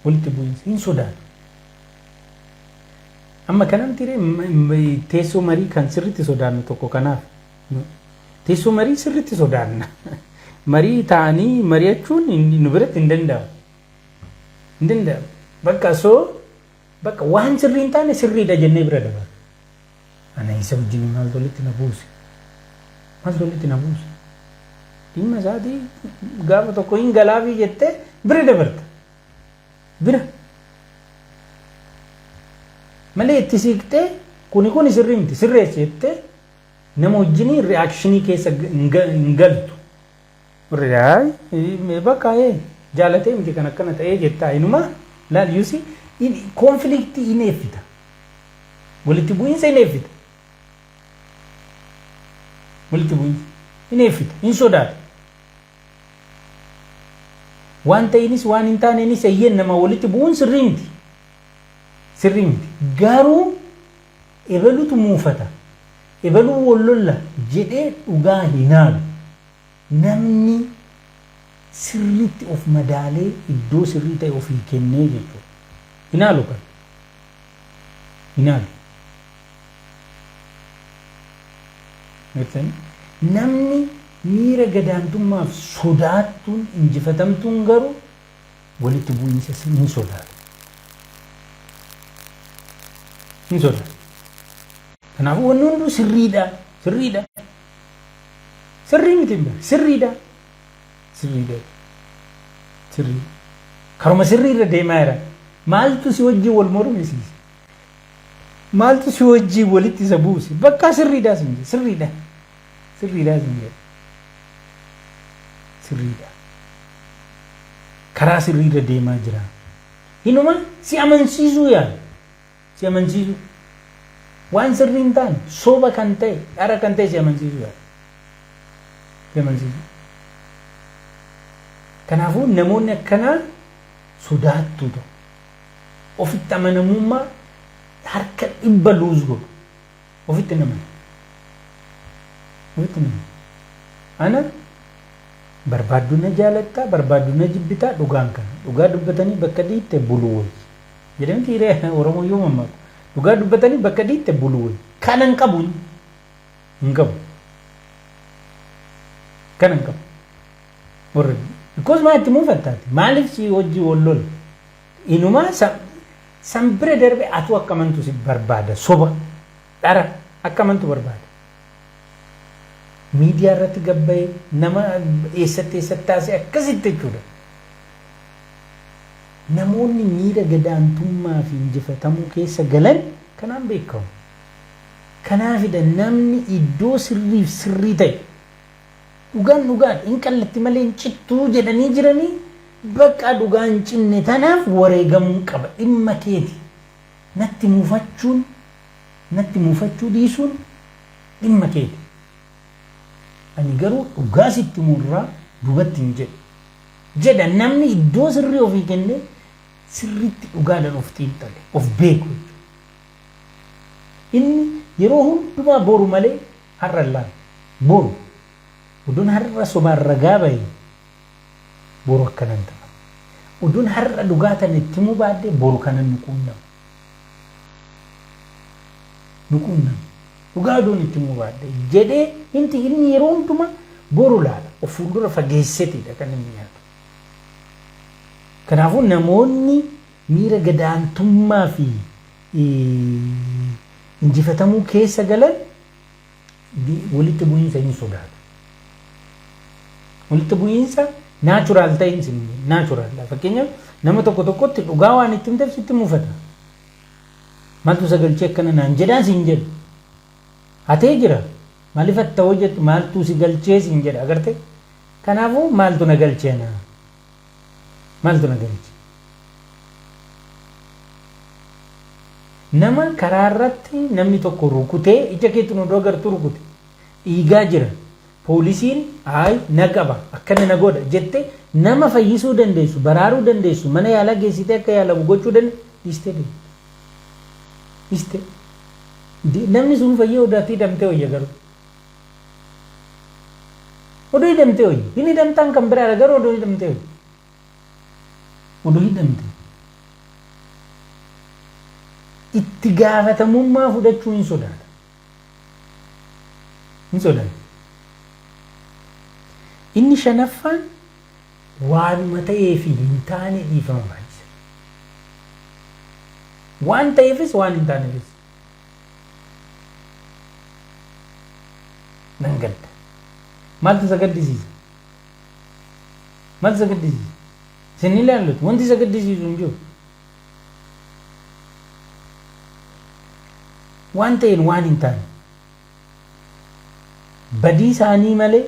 Walitti bu'iinsa hin sodaatu. Amma kanan tiree teessoo marii kan sirriitti sodaannu tokko kanaaf. Teessoo marii sirriitti sodaanna. Marii ta'anii mari'achuun nu biratti hin danda'amu. Hin danda'amu. Bakka soo bakka waan sirrii hin taane sirriidha jennee bira dabarra. Ana isa wajjin maaltu walitti na buuse? Maaltu walitti na buuse? Dhimma isaatii gaafa tokko hin galaafii jettee bira dabarta. Bira. Malee itti siiqxee kuni sirrii miti, sirreessi jettee nama wajjin reaction keessa hin galtu. Bakka jaalatee miti kan akkana ta'ee jettaa, inuma laal yuusi conflict in eeffita. Walitti bu'iinsa in eeffita. Walitti bu'iinsa in eeffita, hin sodaata. Waan ta'inis waan hin taaneenis, eeyyeen, nama walitti bu'uun sirrii miti. Sirrii miti. Garuu ebalutu muufata. Ebaluu wal lolla jedhee dhugaa hin haalu. Namni sirriitti of madaalee iddoo sirrii ta'e ofii kennee jechuudha. Hin haalu kan. Hin haalu. Namni miira gadaantummaaf sodaattuun injifatamtuun garuu walitti bu'iinsa hin sodaatu. Hin sodaatu. Kanaafuu wanni hunduu sirriidha. Sirriidha. Sirrii miti hin beeku. Sirriidha. Sirriidha. Sirriidha. Karuma sirriirra deemaa jira. Maaltu si wajjin wal mormisiise? Maaltu si wajjin walitti isa buuse? Bakka sirriidhaa sin jedhe. Sirriidha. Sirriidhaa sin jedhe. Sirriidha. Karaa sirriirra deemaa jira. Inuma si amansiisuu yaala. Si amansiisuu. Waan sirrii hin taane, soba kan ta'e, dhara kan ta'e si amansiisuu yaala. Si amansiisuu. Kanaafuu namoonni akkanaa sodaattuu ta'u. Ofitti amanamummaa 100% lose godhu. Ofitti namani. Ofitti namani. Ana barbaaddu na jaalattaa, barbaaddu na jibbitaa, dhugaan kana. Dhugaa dubbatanii bakka dhiitte bulu wayyi. Jedhamti hiree Oromoo yoo mammaaku. Dhugaa dubbatanii bakka dhiitte bulu wayyi. Kana hin qabu. Hin qabu. Kana hin qabu. Warra because maa itti muufattaati? Maaliif si hojii wal lola? Inumaa san bira darbe atuu akka amantu si barbaada. Soba, dhara akka amantu barbaada. Miidiyaa irratti gabbayee nama eessatti eessatti taasise akkasitti jechuudha. Namoonni miira gadaantummaa fi injifatamuu keessa galan kanaan beekamu. Kanaafidha namni iddoo sirriif sirrii ta'e, dhugaan dhugaadha, hin qallatti malee hin cittuu jedhanii jiranii, bakka dhugaa hin cinne tanaaf wareegamuu qaba. Dhimma keeti. Natti muufachuun, natti muufachuu dhiisuun dhimma keeti. Ani garuu dhugaa sitti murraa duubatti hin jedhu. Jedha namni iddoo sirrii ofii kennee sirriitti dhugaadhaan of xiinxale, of beeku jechuudha. Inni yeroo hundumaa boru malee har'a hin laalu. Boru oduun har'a sobaan ragaa bahe, boru akkanan ta'a. Oduun har'a dhugaa tana itti himuu baadhee, boru kanan nu quunnamu. Nu quunname. Dhugaa odoon itti himuu baadhe jedhee inti inni yeroo hundumaa boru laala. Of fuuldura fageessetiidha kan inni yaadu. Kanaafuu namoonni miira gadaantummaa fi injifatamuu keessa galan walitti bu'iinsa hin sodaatu. Walitti bu'iinsa natural ta'in sin natural. Fakkeenyaaf, nama tokko tokkotti dhugaa waan itti himteef sitti mufata. Maaltu sagalchee akkana naan jedhaan siin jedhu. Hatee jira. Maaliif hatta hojjettu, maaltu si galchee siin jedha, agarte. Kanaafuu maaltu na galchee na? Maaltu na galche? Nama karaa irratti namni tokko rukutee, ija keetti nu agartuu rukute, dhiigaa jira. Poolisiin ayi na qaba, akkana na godha jette, nama fayyisuu dandeessu, baraaruu dandeessu, mana yaalaa geessitee akka yaalamu gochuu dandeessu dhiistee deemte. Dhiistee. Namni sun fayyee odaatti hidhamtee wayya garuu. Odoo hidhamtee wayya. Hin hidhamtaan kan biraadha, garuu odoo hidhamtee wayya. Odoo hidhamte. Itti gaafatamummaa fudhachuu hin sodaata. Hin sodaata. Inni shanaffaan waanuma ta'ee fi hin taane dhiifama baay'isa. Waan ta'eefis waan hin taaneefis. Nan gadda. Maaltu isa gaddisiisa? Maaltu isa gaddisiisa? Isin ni ilaallatu. Wanti isa gaddisiisu hin jiru. Waan ta'een waan hin taane. Badii isaanii malee,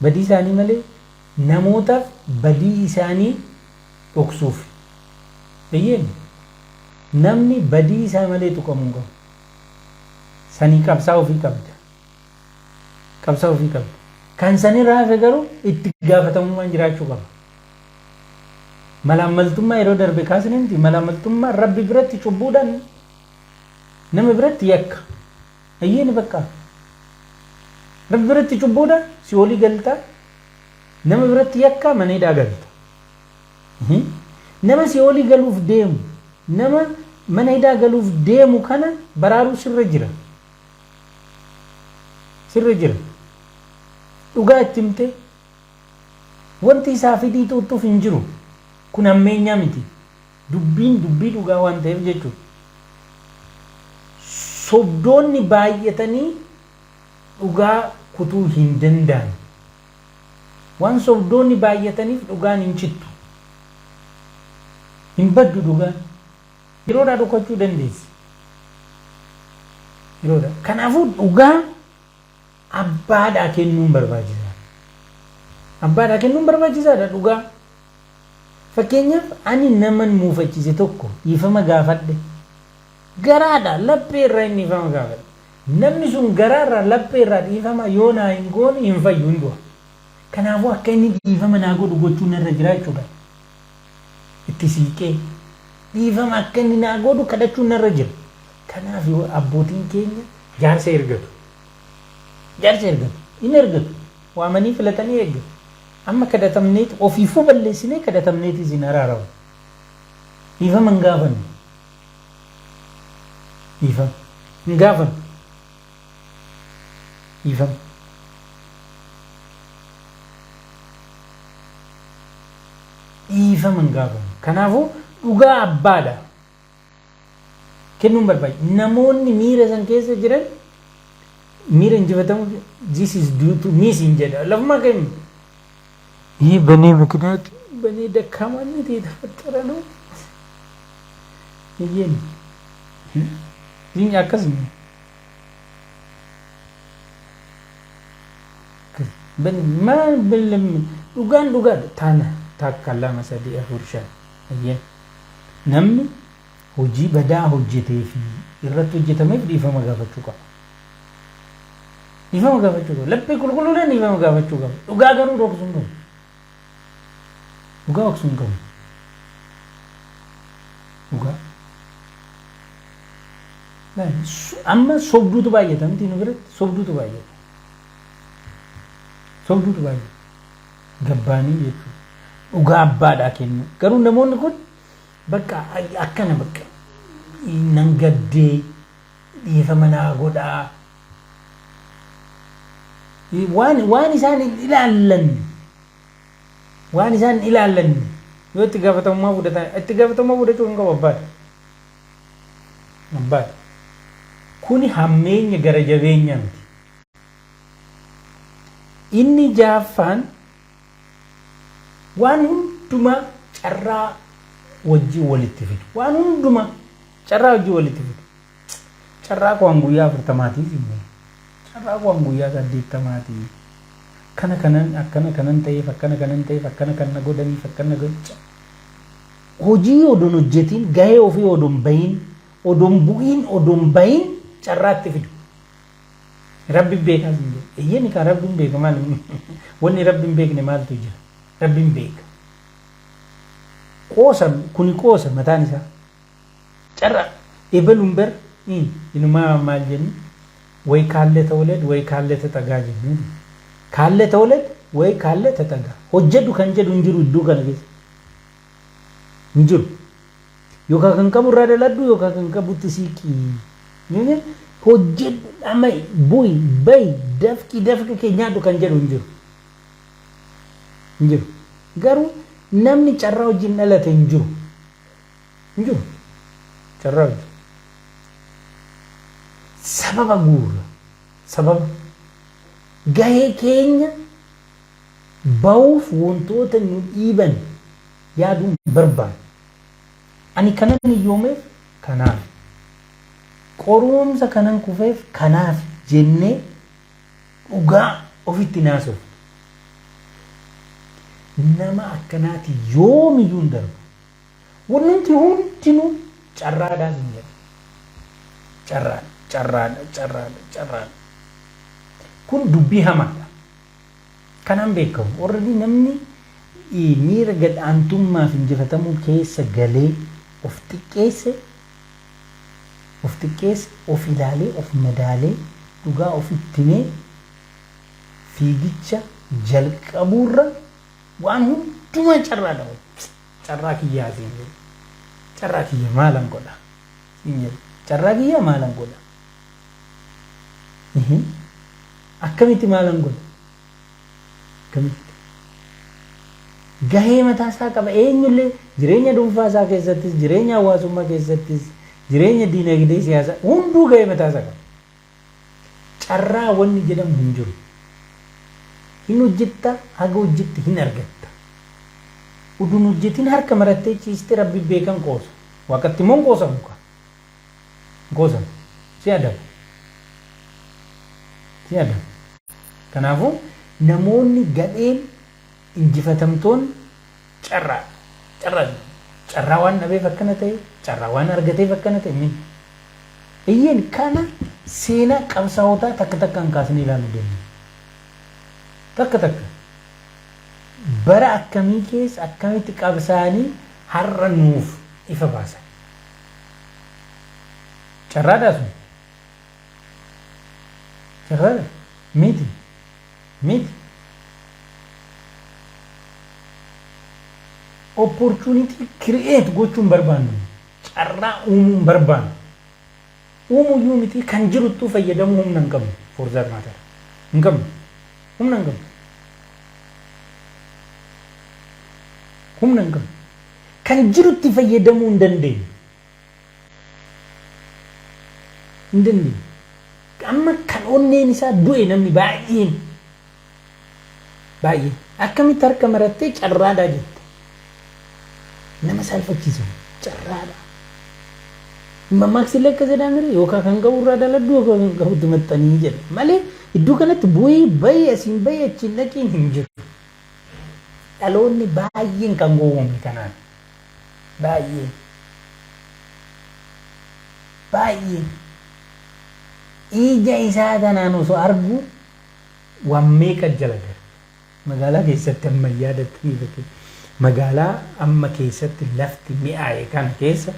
badii isaanii malee namootaaf badii isaanii dhoksuuf. Eeyyeen, namni badii isaa malee tuqamuu hin qabu. Sanii qabsaa ofii qabda. Qabsaa ofii qabda. Kan sanirraa hafe garuu itti gaafatamummaan jiraachuu qaba. Malaammaltummaa yeroo darbe kaasne miti, malaammaltummaa Rabbi biratti cubbuudhaan, nama biratti yakka. Eeyyeen, bakka. Rabbi biratti cubbuudha, si olii galta. Nama biratti yakka, mana hidhaa galta. Nama si olii galuuf deemu, nama mana hidhaa galuuf deemu kana baraaruu sirra jira. Sirra jira. Dhugaa itti himtee wanti isaa fidii xuuxxuuf hin jiru. Kun hammeenyaa miti. Dubbiin dubbii dhugaa waan ta'eef jechuudha. Sobdoonni baay'atanii dhugaa kutuu hin danda'an. Waan sobdoonni baay'ataniif dhugaan hin cittu. Hin baddu dhugaan. Yeroodhaa dhokachuu dandeessi. Yeroodha. Kanaafuu dhugaa abbaadhaa kennuun barbaachisaadha. Abbaadhaa kennuun barbaachisaadha dhugaa. Fakkeenyaaf, ani naman muufachiise tokko dhiifama gaafadhe. Garaadha laphee irraa inni dhiifama gaafadhe. Namni sun garaarraa laphee irraa dhiifama yoo naa hin goone hin fayyu, hin du'a. Kanaafuu akka inni dhiifama naa godhu gochuun narra jira jechuudha. Itti siiqee dhiifama akka inni naa godhu kadhachuun narra jira. Kanaaf yoo abbootiin keenya jaarsa ergatu. Jaarsa ergatu. Hin ergatu. Waamanii filatanii eeggatu. Amma kadhatamneeti ofiifuu balleessinee kadhatamneetis hin araaramu. Dhiifama hin gaafannu. Dhiifama hin gaafannu. Dhiifama. Dhiifama hin gaafannu. Kanaafuu dhugaa abbaadha kennuun barbaachisa. Namoonni miira san keessa jiran miira injifatamu, "This is due to me" siin jedha. Lafumaa kennu. ይህ በእኔ ምክንያት፣ በእኔ ደካማነት የተፈጠረ ነው። Iyyeen akkas maal dhugaan dhugaadha. Taana takka, lama, sadii, afur, shan. Iyyeen namni hojii badaa hojjetee fi irratti hojjetameef dhiifama gaafachuu qaba. Dhiifama gaafachuu qaba. Laphee qulqulluudhaan dhiifama gaafachuu qaba. Dhugaa garuu dhoksuu hin qabu. Dhugaa dhoksuu hin qabu. Dhugaa. Amma sobduutu baay'ata miti, nu biratti sobduutu baay'ata. Sobduutu baay'ata. Gabbaanii jechuudha. Dhugaa abbaadhaa kennu. Garuu namoonni kun bakka akkana bakka Nan gaddee, dhiifama naa godhaa. Waan isaan hin ilaallanne, waan isaan hin ilaallanne yoo itti gaafatamummaa fudhatan, itti gaafatamummaa fudhachuu kan qabu abbaadha. Abbaadha. Kuni hammeenya gara jabeenya miti. Inni jaaffaan waan hundumaa carraa wajjin walitti fidu. Waan hundumaa carraa wajjin walitti fidu. Carraa koo an guyyaa 40maatii siin jedhe. Carraa koo an guyyaa 80maatii. Akkana kanan, akkana kanan ta'eef, akkana kanan ta'eef, akkana kan na godhaniif, akkana godha. Hojii odoon hojjetiin, gahee ofii odoon bahin, odoon bu'iin, odoon bahin carraatti fidu. Rabbi beekaa siin jedhe. Eeyyeni kaa, Rabbiin beeka. Maal wanni Rabbi hin beekne maaltu jira? Rabbiin beeka. Qoosa kuni, qoosa mataan isaa. Carraa ebaluun bar inumaa maal jenni? ወይ ካለ ተወለድ ወይ ካለ ተጠጋ jennu. ካለ ተወለድ ወይ ካለ ተጠጋ። Hojjedhu kan jedhu hin jiru iddoo kana keessa. Hin jiru. Yookaan kan qabu irraa daladhu, yookaan kan qabutti siiqii. Hojjedhu, dhamai, bu'i, bayi, dafqi, dafqa kee nyaadhu kan jedhu hin jiru. Hin jiru. Garuu namni carraa wajjin dhalate hin jiru. Hin jiru. Carraa wajjin. Sababa guurra. Sababa. Gahee keenya bahuuf wantoota nu dhiiban yaaduun barbaadu. Ani kanan hiyyoomeef kanaaf. Qorumsa kanan kufeef kanaaf jennee dhugaa ofitti naasuuf. Nama akkanaati yoomiyyuu hin darbu. Wanti hundinuu carraadhaan hin jedhu. Carraadha, carraadha, carraadha, carraadha. Kun dubbii hamaadha. Kanaan beekamu. Already namni miira gad-aantummaaf injifatamuu keessa galee of xiqqeesse, of xiqqeesse, of ilaalee, of madaalee, dhugaa ofitti himee fiigicha jalqabuurra waan hundumaa carraadha. Carraa kiyyaa siin jedhu. Carraa kiyya maalan godha? Siin jedhu. Carraa kiyya maalan godha? Akkamitti maalan godha? Akkamitti? Gahee mataa isaa qaba. Eenyullee jireenya dhuunfaa isaa keessattis, jireenya hawaasummaa keessattis, jireenya diinagdee, siyaasaa hunduu gahee mataa isaa qaba. Carraa wanni jedhamu hin jiru. Hin hojjetta, haga hojjette hin argatta. Uduun hojjetin harka marattee ciiste Rabbi beekan qoosa. Waaqatti immoo hin qoosamu kaa. Hin qoosamu. Si adaba. Si adaba. Kanaafuu namoonni gadheen injifatamtoonni carraa, carraa, carraa waan dhabeef akkana ta'e, carraa waan argateef akkana ta'e min. Iyyeen kana seenaa qabsaa'otaa takka takkaan kaasnee ilaaluu dandeenya. Takka takka. Bara akkamii keessa akkamitti qabsaa'anii har'a nuuf ifa baasan. Carraadhaa sun? Carraadha? Miti. Miti. Opportunity create gochuun barbaannu. Carraa uumuun barbaannu. Uumuyyuu miti, kan jiruttuu fayyadamuu humna hin qabnu. For that matter. Hin qabnu. Humna hin qabnu. Humna hin qabnu. Kan jirutti fayyadamuu hin dandeenyu. Hin dandeenyu. Amma kan onneen isaa du'e namni baay'een. Baay'een. Akkamitti harka marattee carraadhaa jette? Nama saalfachiisa. Carraadha. Mammaaksi illee akkas jedhaa mire, yookaan kan qabu irraa daladhu, yookaan kan qabutti maxxanii jedha. Malee iddoo kanatti bu'ii bahii, asiin bahii, achiin dhaqiin hin jiru. Dhaloonni baay'een kan gowwoomne kanaan. Baay'een. Baay'een. Ija isaa tanaan osoo argu waan meeqa jala darbe. Magaalaa keessatti amma yaadattanii fakkii magaalaa amma keessatti lafti mi'aaye kana keessa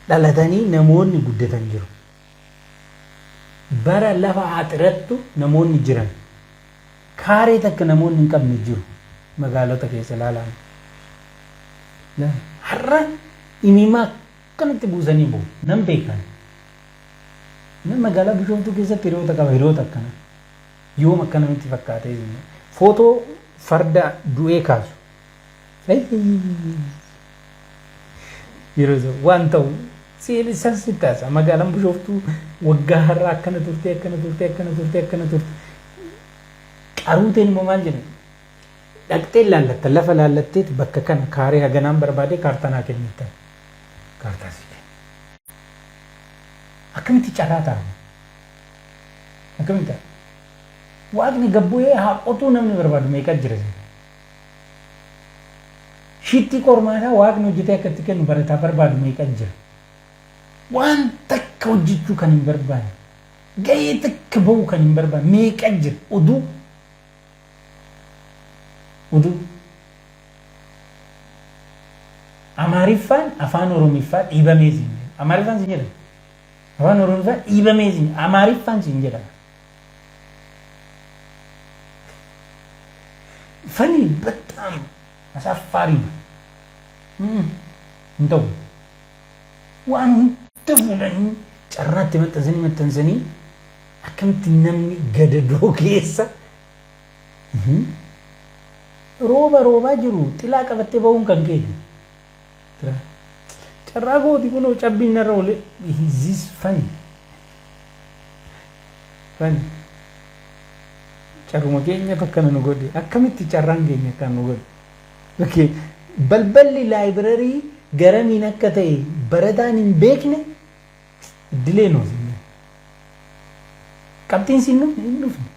dhalatanii namoonni guddatan jiru. Bara lafa haxirattu namoonni jiran. Kaaree takka namoonni hin qabne jiru. Magaalota keessa ilaalaan. Har'a imimaa Akkanatti buusanii bu'u. Nan beekan. Nan magaalaa Bishooftuu keessatti hiriyoota qaba, hiriyoota akkana. Yoom akkana nutti fakkaatee isin. Footoo farda du'ee kaasu. Yeroo isa waan ta'u isaan sitti haasa. Magaalaan Bishooftuu waggaa har'aa akkana turte, akkana turte, akkana turte, akkana turte. Qaruuteen immoo maal jedhan? Dhaqxee laallatta, lafa laallatteet bakka kana kaaree haganaan barbaadee kaartaa naa kennittan. Kaartaa si kenna. Akkamitti carraa ta'a? Akkamitti ta'a? Waaqni gad bu'ee haa qotuu namni barbaadu meeqa jira? Shittii qormaataa waaqni hojjetee akka itti kennu barataa barbaadu meeqa jira? Waan takka hojjechuu kan hin barbaanne, gahee takka ba'uu kan hin barbaanne meeqa jira? Oduu. Oduu. Amaariffaan afaan Oromiffaa dhiibamee siin jedha. Amaariffaan siin jedhama. Afaan Oromiffaa dhiibamee siin Amaariffaan siin jedhama. Funny በጣም አሳፋሪ ነው። Hin ta'u. Waan hunda fuudhanii carraatti maxxansanii maxxansanii akkamitti namni gadadoo keessa rooba roobaa jiru xilaa qabattee bahuun kan keeti. Carraa kooti kunoo cabbiin narra oole. Is this funny? Funny. Carruma keenyatu akkana nu godhe. Akkamitti carraan keenya akkana nu godhe? Okay. Balballi library garamiin akka ta'e barataan hin beekne iddilee nuuf hin Qabxiin siin dhufne hin dhufne.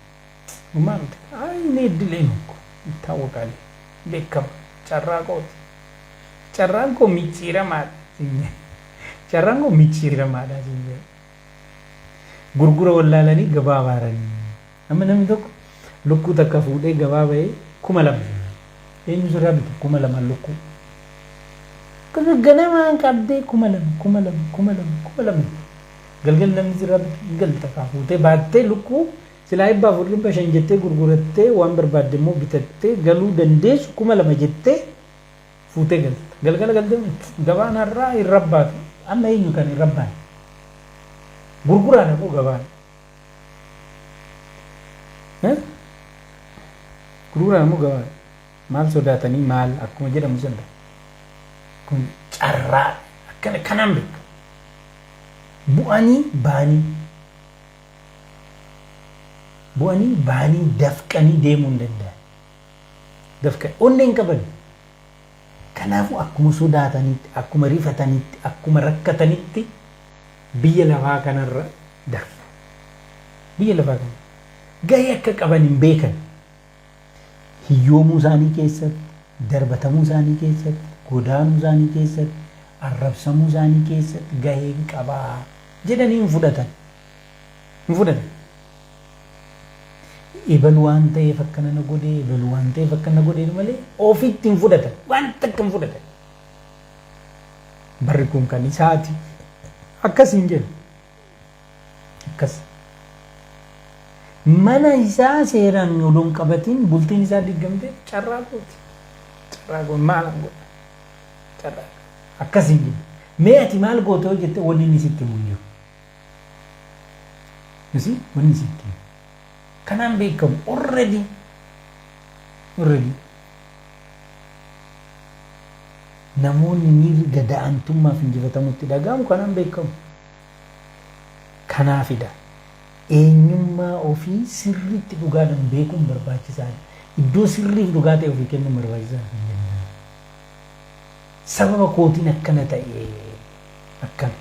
Dhumaa miti. Ay, iddilee nu ይታወቃል. Beekama. Carraa kooti. Carraan koo micciiramaadha. Carraan koo micciiramaadha. Gurgura wallaalanii gabaa baaranii. Amma namni tokko lukkuu takka fuudhee gabaa bahee 2000. Eenyu sirraa bitu 2000 lukkuu? Ganamaan qabdee 2000, 2000, 2000, 2000. Galgal namni sirraa bitu galta kaa fuutee baattee lukkuu silaa 400 500 jettee gurgurattee waan barbaadde immoo bitattee galuu dandeessu 2000 jettee fuutee galta. Galgala galtee gabaan har'aa hin rabbaatu. Amma eenyu kan hin rabbaanne? Gurguraadha moo gabaan? Gurguraadha moo gabaan? Maal sodaatanii maal akkuma jedhamu sana. Kun carraa akkana kanaan beekamu. Bu'anii baanii. Bu'anii baanii dafqanii deemuu hin danda'an. Dafqanii onnee hin qaban. Kanaafuu akkuma sodaatanitti, akkuma rifatanitti, akkuma rakkatanitti biyya lafaa kanarra darbu. Biyya lafaa kana gahee akka qaban hin beekan. Hiyyoomuu isaanii keessatti, darbatamuu isaanii keessatti, godaanuu isaanii keessatti, arrabsamuu isaanii keessatti gaheen qabaa jedhanii hin fudhatan. Hin fudhatan. Ebalu waan ta'eef akkana na godhe, ebalu waan ta'eef akkana godhe malee ofitti hin fudhatan. Waan takka hin fudhatan. Barri kun kan isaati. Akkas hin jedhu. Akkas. Mana isaa seeraan odoo hin qabatiin bultiin isaa diggamte carraa kooti. Carraa koo maal godha? Carraa. Akkas hin jedhu. Mee ati maal goote hoo jette wanni inni sitti himu hin jiru. You wanni sitti himu. Kanaan beekamu already. Already. Namoonni miirri gada'antummaaf injifatamutti dhaga'amu kanaan beekamu. Kanaafidha. Eenyummaa ofii sirriitti dhugaadhaan beekuun barbaachisaadha. Iddoo sirriif dhugaa ta'e ofii kennuun barbaachisaadha kan jennu. Sababa kootiin akkana ta'e akkana.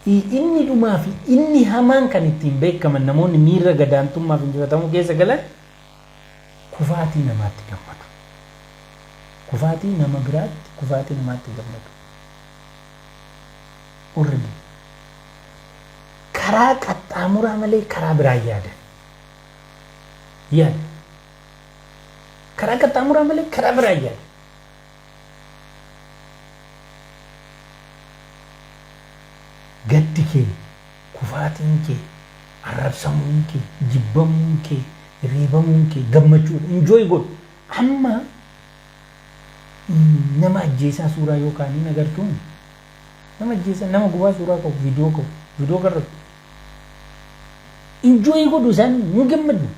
Inni dhumaa fi inni hamaan kan ittiin beekaman namoonni miira gadaantummaaf injifatamuu keessa galan kufaatii namaatti gammadu. Kufaatii nama biraatti, kufaatii namaatti gammadu. Already. Karaa qaxxaamuraa malee karaa biraa yaadan. Yaada. Karaa qaxxaamuraa malee karaa biraa yaada. Gaddi kee, kufaatiin kee, arrabsamuun kee, jibbamuun kee, reebamuun kee gammachuudha. Enjoy godhu. Amma Nama ajjeesaa suuraa yookaan hin agartuun, nama ajjeesaa, nama gubaa suuraa qabu, viidiyoo qabu, viidiyoo garratu. Enjoy godhu isaan, nu gammadu,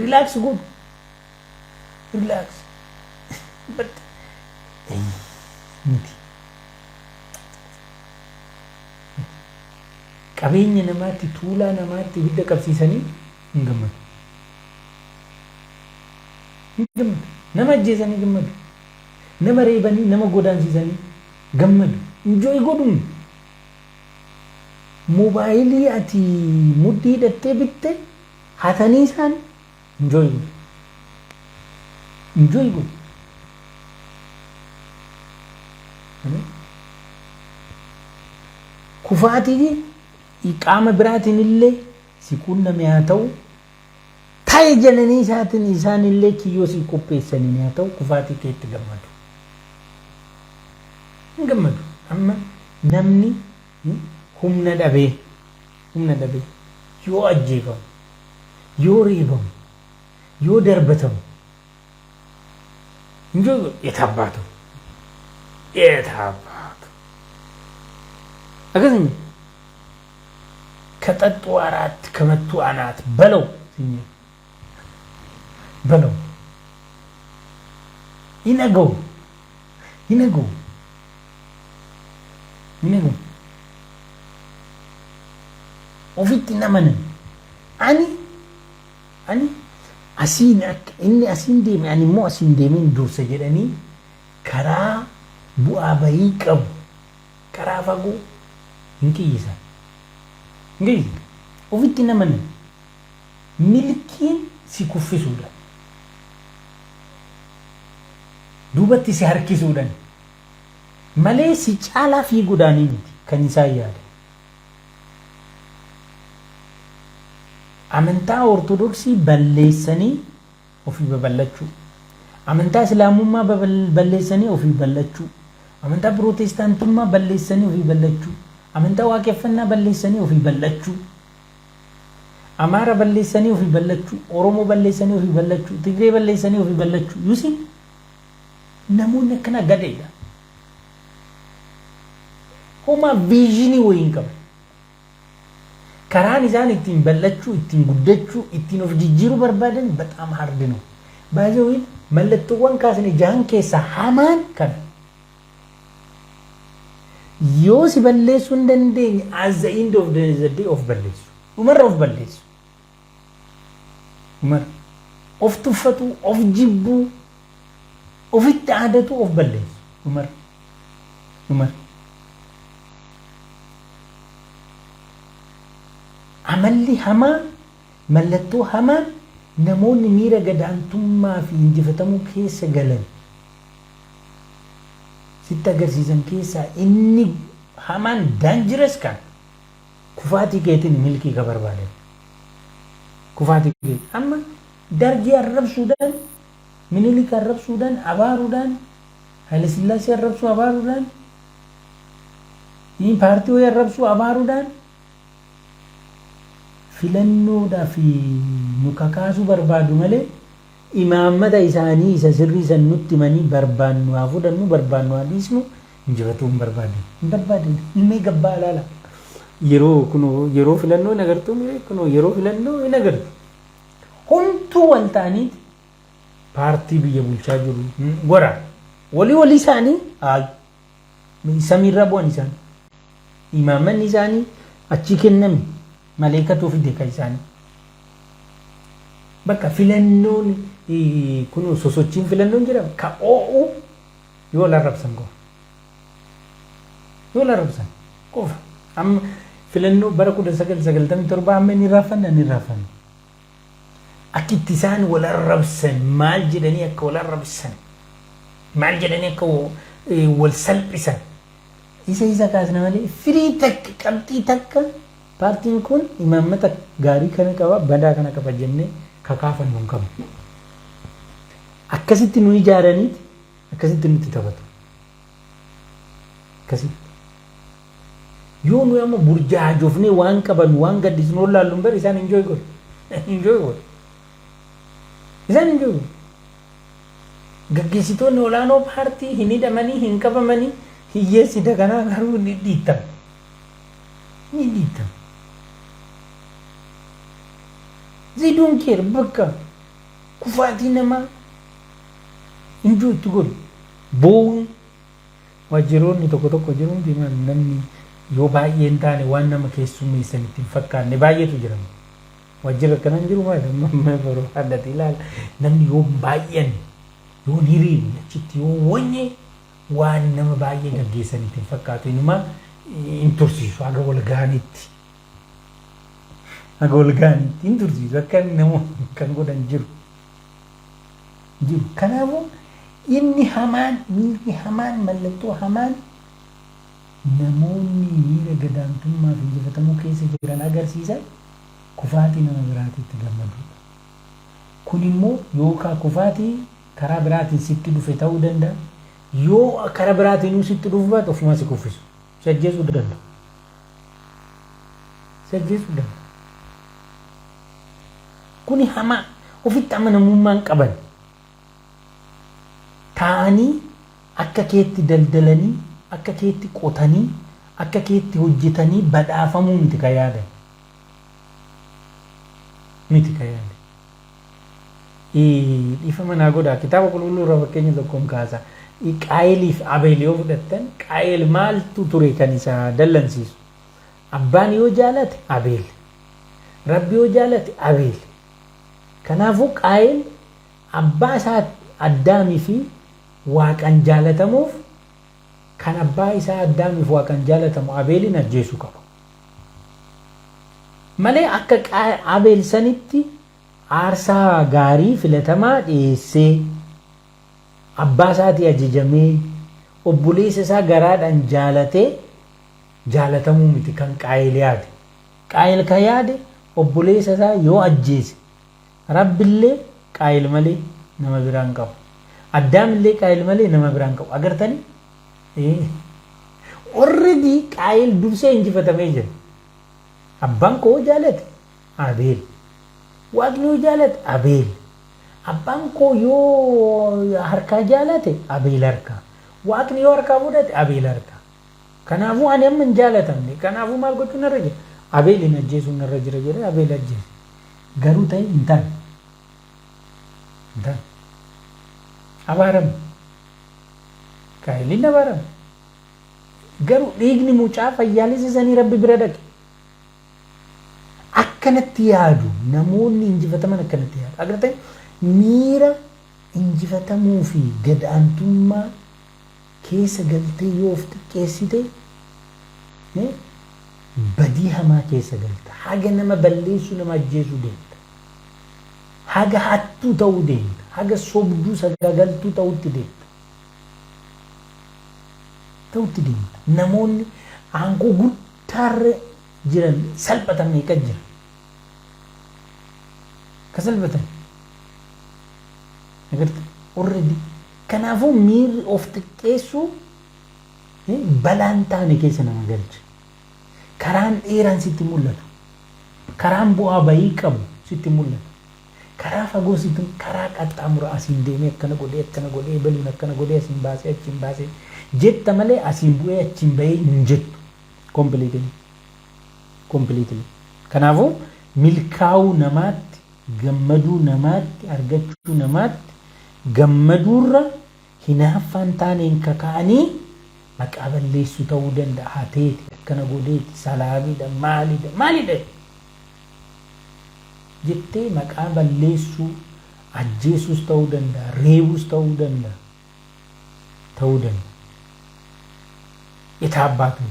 relax godhu, relax. But miti. Qabeenya namaatti, tuulaa namaatti ibidda qabsiisanii hin gammadu. Hin gammadu. Nama ajjeesanii gammadu. Nama reebanii, nama godaansiisanii gammadu. Enjoy godhuun. Moobaayilii ati muddii hidhattee bitte hatanii isaan enjoy godhu. Enjoy godhu. Kufaatii qaama biraatiin illee si quunname haa ta'u, ta'e jedhanii isaatiin isaan illee kiyyoo si qopheessanii haa ta'u, kufaatii keetti gammadu. Hin gammadu. Amma namni humna dhabee yoo ajjeefamu, yoo reebamu, yoo darbatamu enjoy godhu. የታባቱ የታባቱ akkasuma ከጠጡ አራት ከመቱ አናት በለው በለው። ይነገው ይነገው ይነገው። Ofitti hin amanan. Ani asiin akka inni asiin deeme, ani immoo asiin deemeen dursa jedhanii karaa bu'aa bayii qabu, karaa fagoo hin qiyyisan. Hin qiyyisan. Ofitti hin amanan. Milkiin si kuffisuudha. Duubatti si harkisuudhaan malee si caalaa fiiguudhaanii miti kan isaan yaada. Amantaa Ortodoksii balleessanii ofii babal'achuu. Amantaa Islaamummaa balleessanii ofii bal'achuu. Amantaa Pirootestaantummaa balleessanii ofii bal'achuu. Amantaa Waaqeffannaa balleessanii ofii bal'achuu. Amaara balleessanii ofii bal'achuu. Oromoo balleessanii ofii bal'achuu. Tigree balleessanii ofii bal'achuu. Yusi namoonni akkana gadeedha. Homaa vision wayii hin qaban. Karaan isaan ittiin bal'achuu, ittiin guddachuu, ittiin of jijjiiruu barbaadan በጣም hard ነው። Baay'ee mallattoowwan kaasne jahan keessaa hamaan kana. Yoo si balleessuu hin dandeenye, at the end of the day of balleessu. Dhumarra of balleessu. Dhumarra. Of tuffatu, of jibbuu, ofitti aadatu, of balleessu. Dhumarra. Dhumarra. Amalli hamaa, mallattoo hamaan namoonni miira gadaantummaa fi injifatamuu keessa galan sitti agarsiisan keessaa inni hamaan, dangerous kan kufaatii keetiin milkii ka barbaadan. Kufaatii keetiin. Amma Dargii arrabsuudhaan, Minilik arrabsuudhaan, abaaruudhaan, Haayilasillaasee arrabsuu abaaruudhaan, paartii wayii arrabsuu abaaruudhaan filannoodhaaf nu kakaasuu barbaadu malee imaammata isaanii isa sirrii san nutti himanii barbaannu haa fudhannu, barbaannu haa dhiisnu, injifatuu hin barbaadan. Hin barbaadan. Ilmee gabbaa ilaala. Yeroo kunoo yeroo filannoo hin agartuu, kunoo yeroo filannoo hin agartu. Homtuu wal ta'aniiti paartii biyya bulchaa jiru gora. Walii walii isaanii samiirra bu'an isaan. Imaammanni isaanii achi kenname, maleekatu fide kan isaanii. Bakka filannoon kun sosochiin filannoon jedhama ka oo'u yoo larrabsan qofa. Yoo larrabsan qofa. Amma filannoo bara 1997 amma inni raaffanna inni raaffanna. Akka itti isaan wal arrabsan, maal jedhanii akka wal arrabsan, maal jedhanii akka wal salphisan, isa kaasna malee firii takka, qabxii takka, paartiin kun imaammata gaarii kana qaba, badaa kana qaba jennee kakaafannu hin qabnu. Akkasitti nu ijaaraniiti akkasitti nutti taphatu. Akkasitti. Yoo nuyi amma burjaajofnee waan qaban waan gaddisnu wallaallu bari, isaan enjoy godhu. Enjoy godhu. Isaan enjoy godhu. Gaggeessitoonni olaanoo paartii hin hidhamanii, hin qabamanii, hiyyeessi daganaa garuu ni dhiittama. Ni dhiittama. They don't care. Bakka kufaatii namaa enjoy itti godhu. Boo'uun waajjiroonni tokko tokko jiru, miti namni yoo baay'ee hin taane waan nama keessummeessan itti hin fakkaanne baay'eetu jira. Waajjira akkanaa hin jiru, maali amma barbaadate ilaala. Namni yoo baay'een, yoo hin hiriirne, achitti yoo wanye, waan nama baay'ee gaggeessan itti hin fakkaatu. Inumaa hin tursiisu haga wal ga'anitti. Haga wal ga'anitti hin tursiisu, akka nama kan godhan jiru. Jiru. Kanaafuu inni hamaan, miirri hamaan, mallattoo hamaan namoonni miira gadaantummaa fi injifatamuu keessa jiran agarsiisan kufaatii nama biraatiitti gammaduudha. Kun immoo yookaan kufaatii karaa biraatiin sitti dhufe ta'uu danda'a. Yoo karaa biraatiin sitti dhufu baate, ofumaa si kuffisu. Si ajjeesuu danda'a. Si ajjeesuu danda'a. Kuni hamaa, ofitti amanamummaan qaban. Taa'anii akka keetti daldalanii, akka keetti qotanii, akka keetti hojjetanii badhaafamuu miti ka yaadan. Miti ka yaadan. Dhiifama naa godhaa, kitaaba qulqulluu irraa fakkeenya tokkoon kaasa. Qaayeliif Abeel yoo fudhattan, Qaayel maaltu ture kan isa dallansiisu? Abbaan yoo jaalate Abeel. Rabbi yoo jaalate Abeel. Kanaafuu Qaayel abbaa isaa Addaamii fi Waaqan jaalatamuuf, kan abbaa isaa Addaamiif Waaqan jaalatamu Abeelin ajjeesuu qaba. Malee akka Abeel sanitti aarsaa gaarii filatamaa dhiyeessee, abbaa isaatii ajajamee, obboleessa isaa garaadhaan jaalatee jaalatamuu miti kan Qaayel yaade. Qaayel kan yaade obboleessa isaa yoo ajjeese, Rabbillee Qaayel malee nama biraa hin qabu. Addaamillee Qaayel malee nama biraa hin qabu. Agartanii? Already Qaayel dursee injifatamee jira. Abbaan koo jaalate Abeel. Waaqni yoo jaalate Abeel. Abbaan koo yoo harkaa jaalate Abeel harkaa. Waaqni yoo harkaa fudhate Abeel harkaa. Kanaafuu ani amma hin jaalatamne. Kanaafuu maal gochuun narra jira? Abeel hin ajjeesuun narra jira jedhee Abeel ajjeese. Garuu ta'e hin taane. Hin taane. Abaarame. Qaayiliin abaarame. Garuu dhiigni mucaa fayyaalessa sanii Rabbi bira dhaqe. Akkanatti yaadu, namoonni injifataman akkanatti yaadu. Agartee, miira injifatamuu fi gad-aantummaa keessa galtee yoo of xiqqeessite, badii hamaa keessa galta. Haga nama balleessuu, nama ajjeesuu deemta. Haga hattuu ta'uu deemta. Haga sobduu sagaagaltuu ta'utti deemta. Ta'utti deemta. Namoonni aangoo guddaarra jiran salphatan meeqa jira? Ka salphatan. Agartee? Already. Kanaafuu miirri of xiqqeessuu balaan taane keessa nama galcha. Karaan dheeraan sitti mul'atu. Karaan bu'aa bayii qabu sitti mul'atu. Karaa fagoo sitti, karaa qaxxaamura asiin deemee akkana godhee, akkana godhee, baluun akkana godhee, asiin baasee, achiin baasee jetta malee asiin bu'ee achiin bahee hin jettu. Completely. Completely. Kanaafuu milkaa'uu namaatti gammaduu, namaatti argachuu, namaatti gammaduurra hinaaffaan taaneen kaka'anii maqaa balleessuu ta'uu danda'a. Hateeti, akkana godheeti, salaamiidha, maalidha, maalidha jettee maqaa balleessuu, ajjeesuus ta'uu danda'a, reebuus ta'uu danda'a. Ta'uu danda'a. Itaabbaatu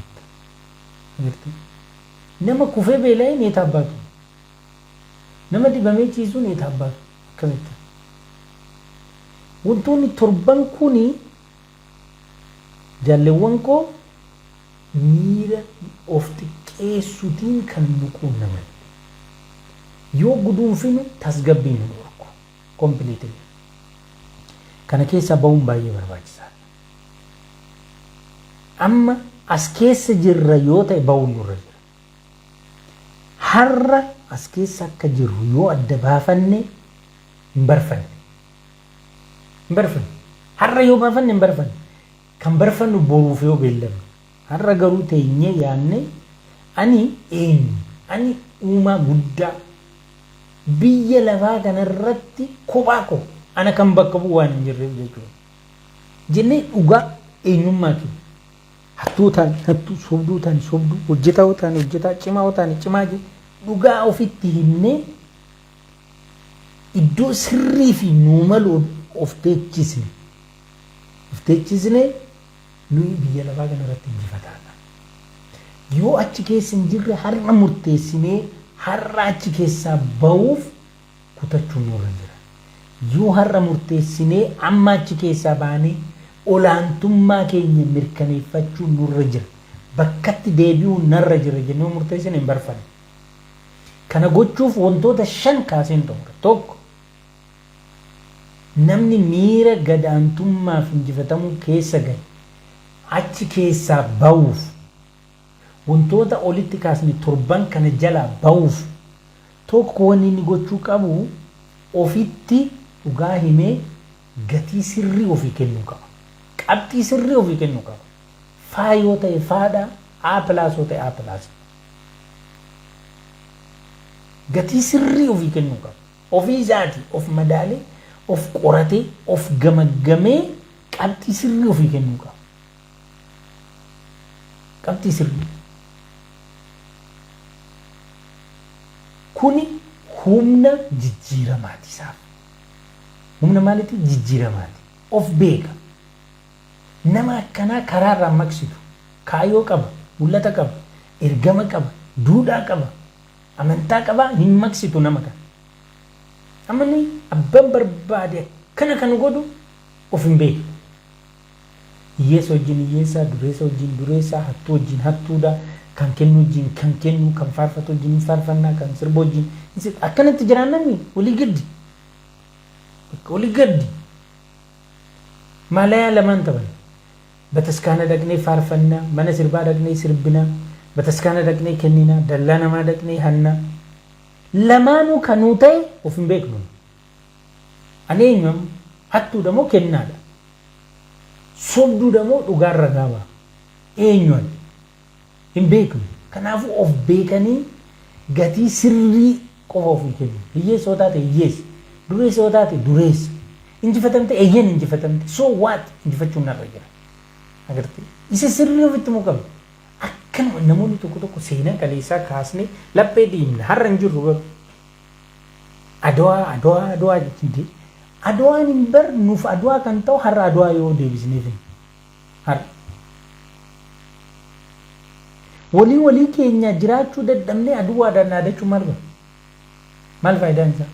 jetta. Nama kufee beela'een itaabbaatu. Nama dibamee ciisuun itaabbaatu. Akkamitti? Wantoonni torban kuni, jaalleewwan koo, miira of xiqqeessuutiin kan nu quunnaman. Yoo guduunfinu tasgabbii nu dhorku. Completely. Kana keessaa bahuun baay'ee barbaachisaadha. Amma as keessa jirra yoo ta'e, bahuun nurra jira. Har'a as keessa akka jirru yoo adda baafanne, hin barfanne. Hin barfanne. Har'a yoo barfanne hin barfanne. Kan barfannu boruuf yoo beellamne. Har'a garuu teenyee yaadnee ani eenyu? Ani uumaa guddaa biyya lafaa kanarratti kophaa koo ana kan bakka bu'u waan hin jirreef jechuudha. Jennee dhugaa eenyummaa keenya hattuu taane hattuu, sobduu taane sobduu, hojjetaa yoo taane hojjetaa, cimaa yoo taane cimaa jennee dhugaa ofitti himnee iddoo sirrii fi nuu malu of teechisne. Of teechisne nuyi biyya lafaa kana irratti injifataadha. Yoo achi keessa hin jirre har'a murteessinee har'a achi keessaa ba'uuf kutachuun nurra jira. Yoo har'a murteessinee amma achi keessaa baanee olaantummaa keenya mirkaneeffachuun nurra jira. Bakkatti deebi'uun narra jira jennee yoo murteessine hin barfanne. Kana gochuuf wantoota 5 kaaseen xumura. Tokko, namni miira gad aantummaaf injifatamuu keessa gale achi keessaa ba'uuf, wantoota olitti kaasne torban kana jalaa ba'uuf tokko wanni inni gochuu qabu ofitti dhugaa himee gatii sirrii ofii kennuu qaba. Qabxii sirrii ofii kennuu qaba. Faa yoo ta'e faadha, A plus yoo ta'e A plus. Gatii sirrii ofii kennuu qaba. Ofii isaatii of madaalee, of qoratee, of gamaggamee qabxii sirrii ofii kennuu qaba. Qabxii sirrii. Kuni humna jijjiiramaati isaaf. Humna maaliiti? Jijjiiramaati. Of beeka. Nama akkanaa karaa irraa hin maqsitu. Kaayoo qaba, mul'ata qaba, ergama qaba, duudhaa qaba, amantaa qaba hin maqsitu nama kana. Amma nuyi abbaan barbaade akkana kan godhu of hin beeknu. Hiyyeessa wajjin hiyyeessa, dureessa wajjin dureessa, hattuu wajjin hattuudha, kan kennu wajjin kan kennu, kan faarfatu wajjin hin faarfannaa, kan sirbu wajjin hin sirbu. Akkanatti jiraanna nuyi walii gaddi. Bakka walii gaddi. Maalayaa lamaan taphanna. Bataskaana dhaqnee faarfanna, mana sirbaa dhaqnee sirbina, bataskaana dhaqnee kennina, dallaa namaa dhaqnee hanna. Lamaanuu kan nuu ta'e of hin beeknu. Ani eenyu amma? Hattuudha moo kennaadha? Sobduudha moo dhugaan ragaa ba'a? Eenyu ani? Hin beeknu. Kanaafuu of beekanii gatii sirrii qofa ofii kennu. Hiyyeessa yoo taate hiyyeessa. Dureessa yoo taate dureessa. Injifatamte eeyyeen injifatamte. So what? Injifachuun narra jira. Agartee? Isa sirrii ofitti himuu qabna. Akkanuma namoonni tokko tokko seenaa kaleessaa kaasnee laphee dhiibna. Har'a hin jirru garuu. Adawaa, Adawaa, Adawaa jechuun Adawaan hin bar nuuf Adawaa kan ta'u har'a Adawaa yoo deebisneef. Har'a. Walii walii keenya jiraachuu dadhabnee aduwaadhaan dhaadachuu maal godha? Maal faayidaan isaa?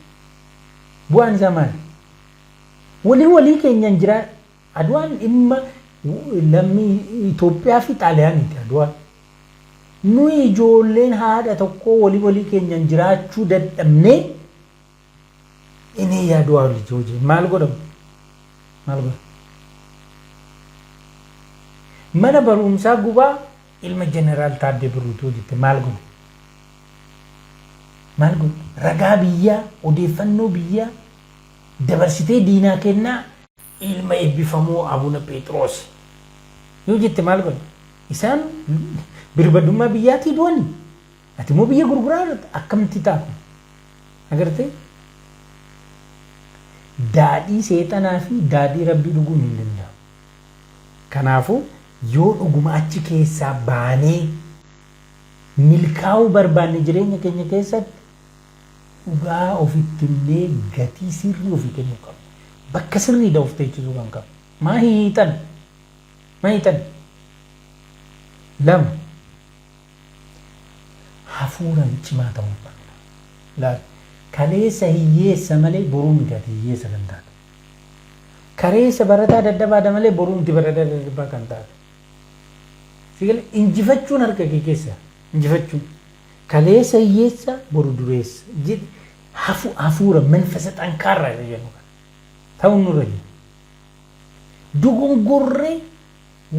Bu'aan isaa maali? Walii walii keenyaan jiraa aduwaan dhimma lammii Itoophiyaa fi Xaaliyaaniiti aduwaan. Nuyi ijoolleen haadha tokkoo walii walii keenyaan jiraachuu dadhabnee inni yaaduu hojii maal godhamu? Maal godhamu? Mana barumsaa gubaa ilma Jeneraal Taaddee Birruutu hojjette maal godhe? Maal godhe? Ragaa biyyaa, odeeffannoo biyyaa dabarsitee diinaa kennaa ilma eebbifamoo Abuna Pheexiroos yoo jette maal godhe? Isaan birmadummaa biyyaatii du'anii. Ati immoo biyya gurguraa jirta akkamitti ta'a kun? Agartee? Daadhii seexanaa fi daadhii rabbii dhuguun hin danda'amu. Kanaafuu yoo dhuguma achi keessaa baanee milkaa'uu barbaanne jireenya keenya keessatti dhugaa ofitti himnee gatii sirrii ofii kennuu qabna. Bakka sirriidha of teechisuu kan qabnu. Maa hiixan? Maa hiixan? Lama. Hafuuraan cimaa ta'uu qabna. Laal, kaleessa hiyyeessa malee boruu miti ati hiyyeessa kan taatu. Kareessa barataa dadhabaadha malee boruu miti barataa dadhabaa kan taatu. Sigale injifachuun harka kee keessa injifachuun. Kaleessa hiyyeessa boru dureessa. Jedhi hafuura manfasa xankaarraa isa jennu kana. Ta'uun nurra jira. Dogongorree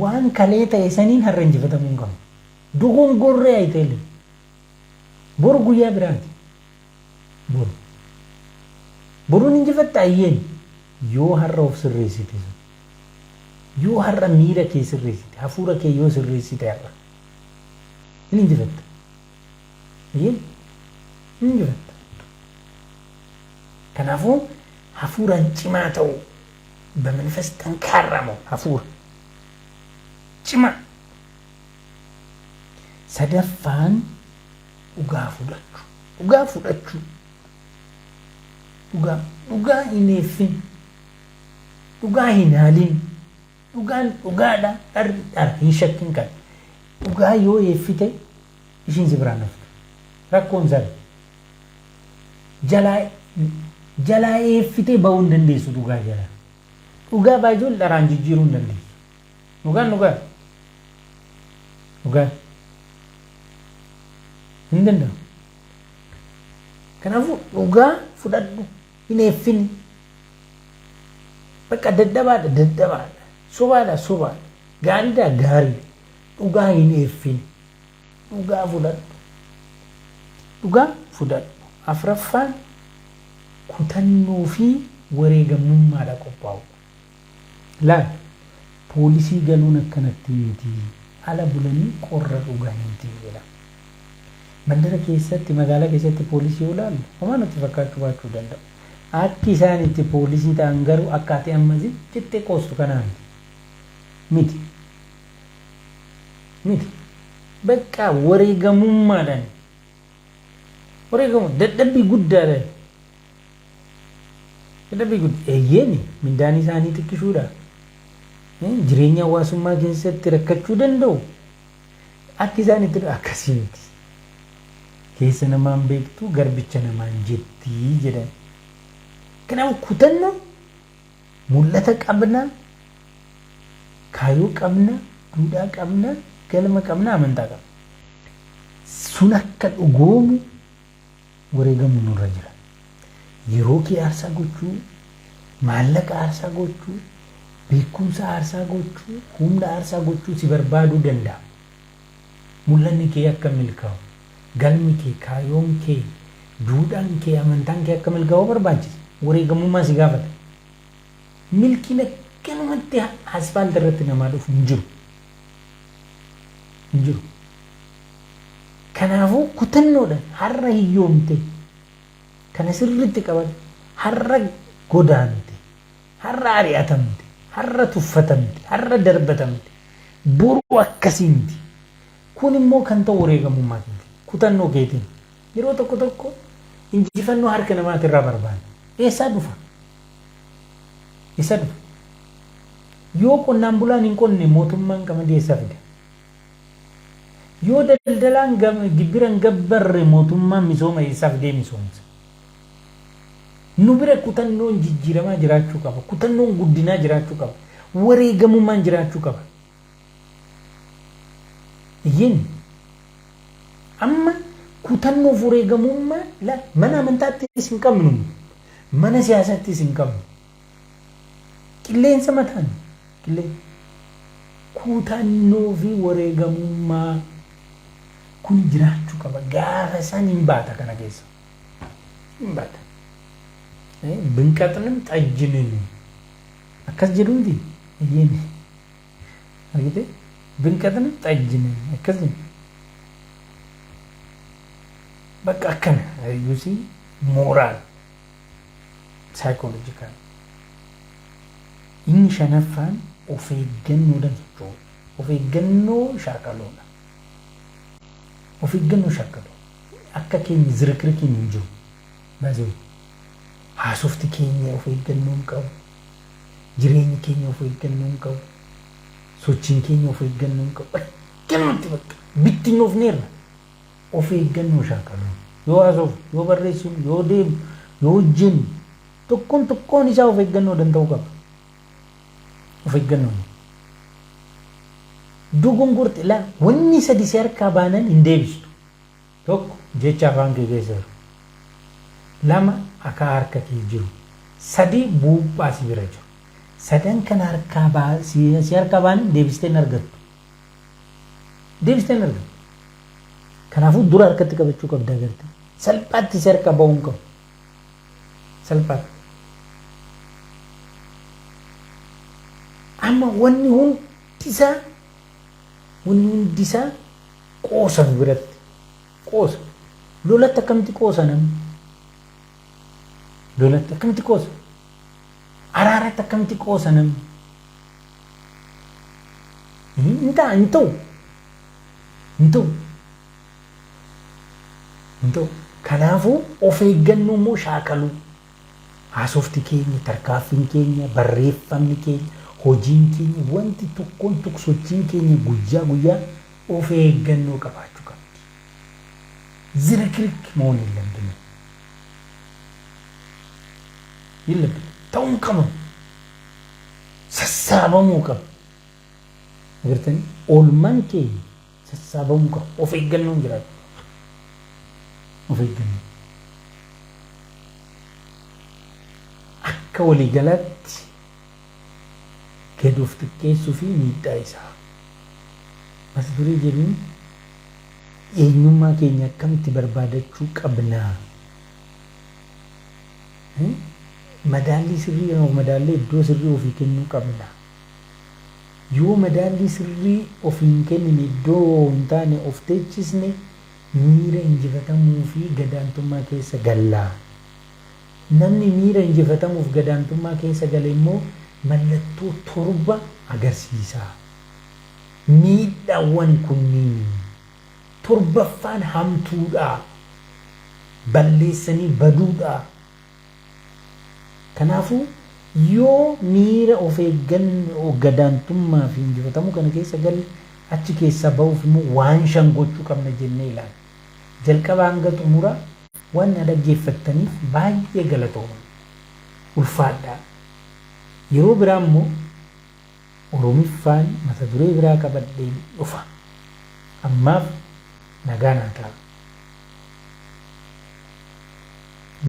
waan kalee ta'e saniin har'a injifatamuu hin qabnu. Dogongorree I tell you. Boru guyyaa biraati. Boru. Boruun injifatta ayyeen yoo har'a of sirreessite sun. Yoo har'a miira kee sirreessite, hafuura kee yoo sirreessite har'a hin injifatta. Hin injifatta. Kanaafuu hafuuraan cimaa ta'uu በመንፈስ ጠንካራ መሆን hafuura cimaa. Sadaffaan dhugaa fudhachuu. Dhugaa fudhachuu. Dhugaa dhugaa hin eeffin. Dhugaa hin haalin. Dhugaan dhugaadha dharri dhara hin shakkin kan. Dhugaa yoo eeffite ishiin si biraan haftu. Rakkoon sana. Jalaa jalaa eeffitee ba'uu hin dandeessu dhugaa jalaa. Dhugaa baay'ee dharaan jijjiiruu hin dandeessu. Dhugaan dhugaa. Dhugaan. Hin danda'amu. Kanaafuu dhugaa fudhadhu hin eeffini. Bakka dadhabaadha dadhabaadha. Sobaadha sobaadha. Gaariidha gaarii. Dhugaa hin eeffini. Dhugaa fudhadhu. Dhugaa fudhadhu. Afraffaan kutannoo fi wareegamummaadha qophaa'u. Laal poolisii galuun akkanatti miti. Ala bulanii qorra dhuganiiti jedha. Mandara keessatti magaalaa keessatti poolisii yoo ilaallu homaa nutti fakkaachuu baachuu danda'u. Akki isaan itti poolisii ta'an garuu akka ati amma jettee qoostu kanaa miti. Miti. Miti. Bakka wareegamummaadhaan wareegamu dadhabbii guddaadhaan dadhabbii guddaa eeyyeeni mindaan isaanii xiqqishuudha. Jireenya hawaasummaa keessatti rakkachuu danda'u. Akki isaan itti akkasii miti. Keessa namaan beektu garbicha namaan jettii jedhan. Kanaaf kutannoo mul'ata qabna, kaayyoo qabna, duudhaa qabna, galma qabna, amantaa qabna. Sun akka dhugoomu wareegamu nurra jira. Yeroo kee aarsaa gochuu, maallaqa aarsaa gochuu, beekumsa aarsaa gochuu, humna aarsaa gochuu si barbaaduu danda'a. Mul'anni kee akka milkaa'u, galmi kee, kaayyoon kee, duudhaan kee, amantaan kee akka milkaa'u barbaachisa. Wareegamummaa si gaafata. Milkiin akkanumatti asfaaltii irratti namaa dhufu hin jiru. Hin jiru. Kanaafuu kutannoodhaan har'a hiyyoomte kana sirriitti qabadhu. Har'a godaante, har'a ari'atamte, har'a tuffatamte, har'a darbatamte. Boru akkasii miti. Kun immoo kan ta'u wareegamummaa keetiin, kutannoo keetiin. Yeroo tokko tokko injifannoo harka namaatirraa barbaanna. Eessaa dhufa? Eessaa dhufa? Yoo qonnaan bulaan hin qonne mootummaan qamadii eessaa fida? Yoo daldalaan gibira hin gabbarre mootummaan misooma eessaa fidee misoomsa? Nu bira kutannoon jijjiiramaa jiraachuu qaba. Kutannoon guddinaa jiraachuu qaba. Wareegamummaan jiraachuu qaba. Iyyin amma kutannoof wareegamummaa mana amantaattis hin qabnu. Mana siyaasaattis hin qabnu. Qilleensa mataan qilleensa. Kutannoo fi wareegamummaa kun jiraachuu qaba. Gaafa san hin baata kana keessa. Hin baata. ብንቀጥንም ጠጅ ነን akkas jedhu miti eeyyeen argite ብንቀጥንም ጠጅ ነን akkas jedhu bakka akkana you see moral psychological. Inni shanaffaan of eeggannoodhaan socho'u, of eeggannoo shaakaluudha. Of eeggannoo shaakaluu akka keenya zirikirikiin hin jiru. Baasee haasofti keenya of eeggannoo hin qabu, jireenyi keenya of eeggannoo hin qabu, sochiin keenya of eeggannoo hin qabu. Akkanumatti bakka bittinnoofneerra. Of eeggannoo shaakaluu yoo haasofnu, yoo barreessinu, yoo deemnu, yoo hojjennu, tokkoon tokkoon isaa of eeggannoo danda'uu qaba. Of eeggannoon dogongorte laa wanni sadi si harkaa baanan hin deebistu. Tokko, jecha afaan kee keessa jiru. Lama, akaa harka kee jiru. Sadi, buuphaa si bira jiru. Sadan kana harkaa baa si harkaa baanan deebistee hin argattu. Deebistee hin argattu. Kanaafuu dura harkatti qabachuu qabda agartee. Salphaatti si harkaa ba'uu hin qabu. Salphaatti. Amma wanni hundi isaa wanni hundi isaa qoosa nu biratti. Qoosa. Lolatti akkamitti qoosa namni? Lolatti akkamitti qoosa? Araaratti akkamitti qoosa namni? Hin ta'a hin ta'u. Hin ta'u. Hin ta'u. Kanaafuu of eeggannoo immoo shaakaluu. Haasofti keenya, tarkaaffiin keenya, barreeffamni keenya, hojiin keenya, wanti tokkoon tokko sochiin keenya guyyaa guyyaa of eeggannoo qabaachuu qabdi. ዝርክርክ መሆን የለብንም የለብንም ta'uu hin qabu. Sassaabamuu qaba. Agartanii oolmaan keenya sassaabamuu qaba. Of eeggannoon jiraatu. Of eeggannoo. Akka waliigalaatti gad of xiqqeessuu fi miidhaa isaa. Mata duree jedhuun eenyummaa keenya akkamitti barbaadachuu qabna? Madaallii sirrii madaallii iddoo sirrii ofii kennuu qabna. Yoo madaallii sirrii of hin kennine iddoo hin taane of teechisne miira injifatamuu fi gadaantummaa keessa galla. Namni miira injifatamuuf gadaantummaa keessa gale immoo mallattoo torba agarsiisa. Miidhaawwan kunniin torbaffaan hamtuudha. Balleessanii baduudha. Kanaafuu yoo miira of eeggannoo gadaantummaa fi injifatamuu kana keessa galle achi keessaa bahuuf immoo waan shan gochuu qabna jennee ilaalla. Jalqaba hanga xumuraa waan na dhaggeeffattaniif baay'ee galatooma. Ulfaadhaa. Yeroo biraa immoo Oromiffaan mata duree biraa qabadheen dhufa. Ammaaf nagaa naa ta'a.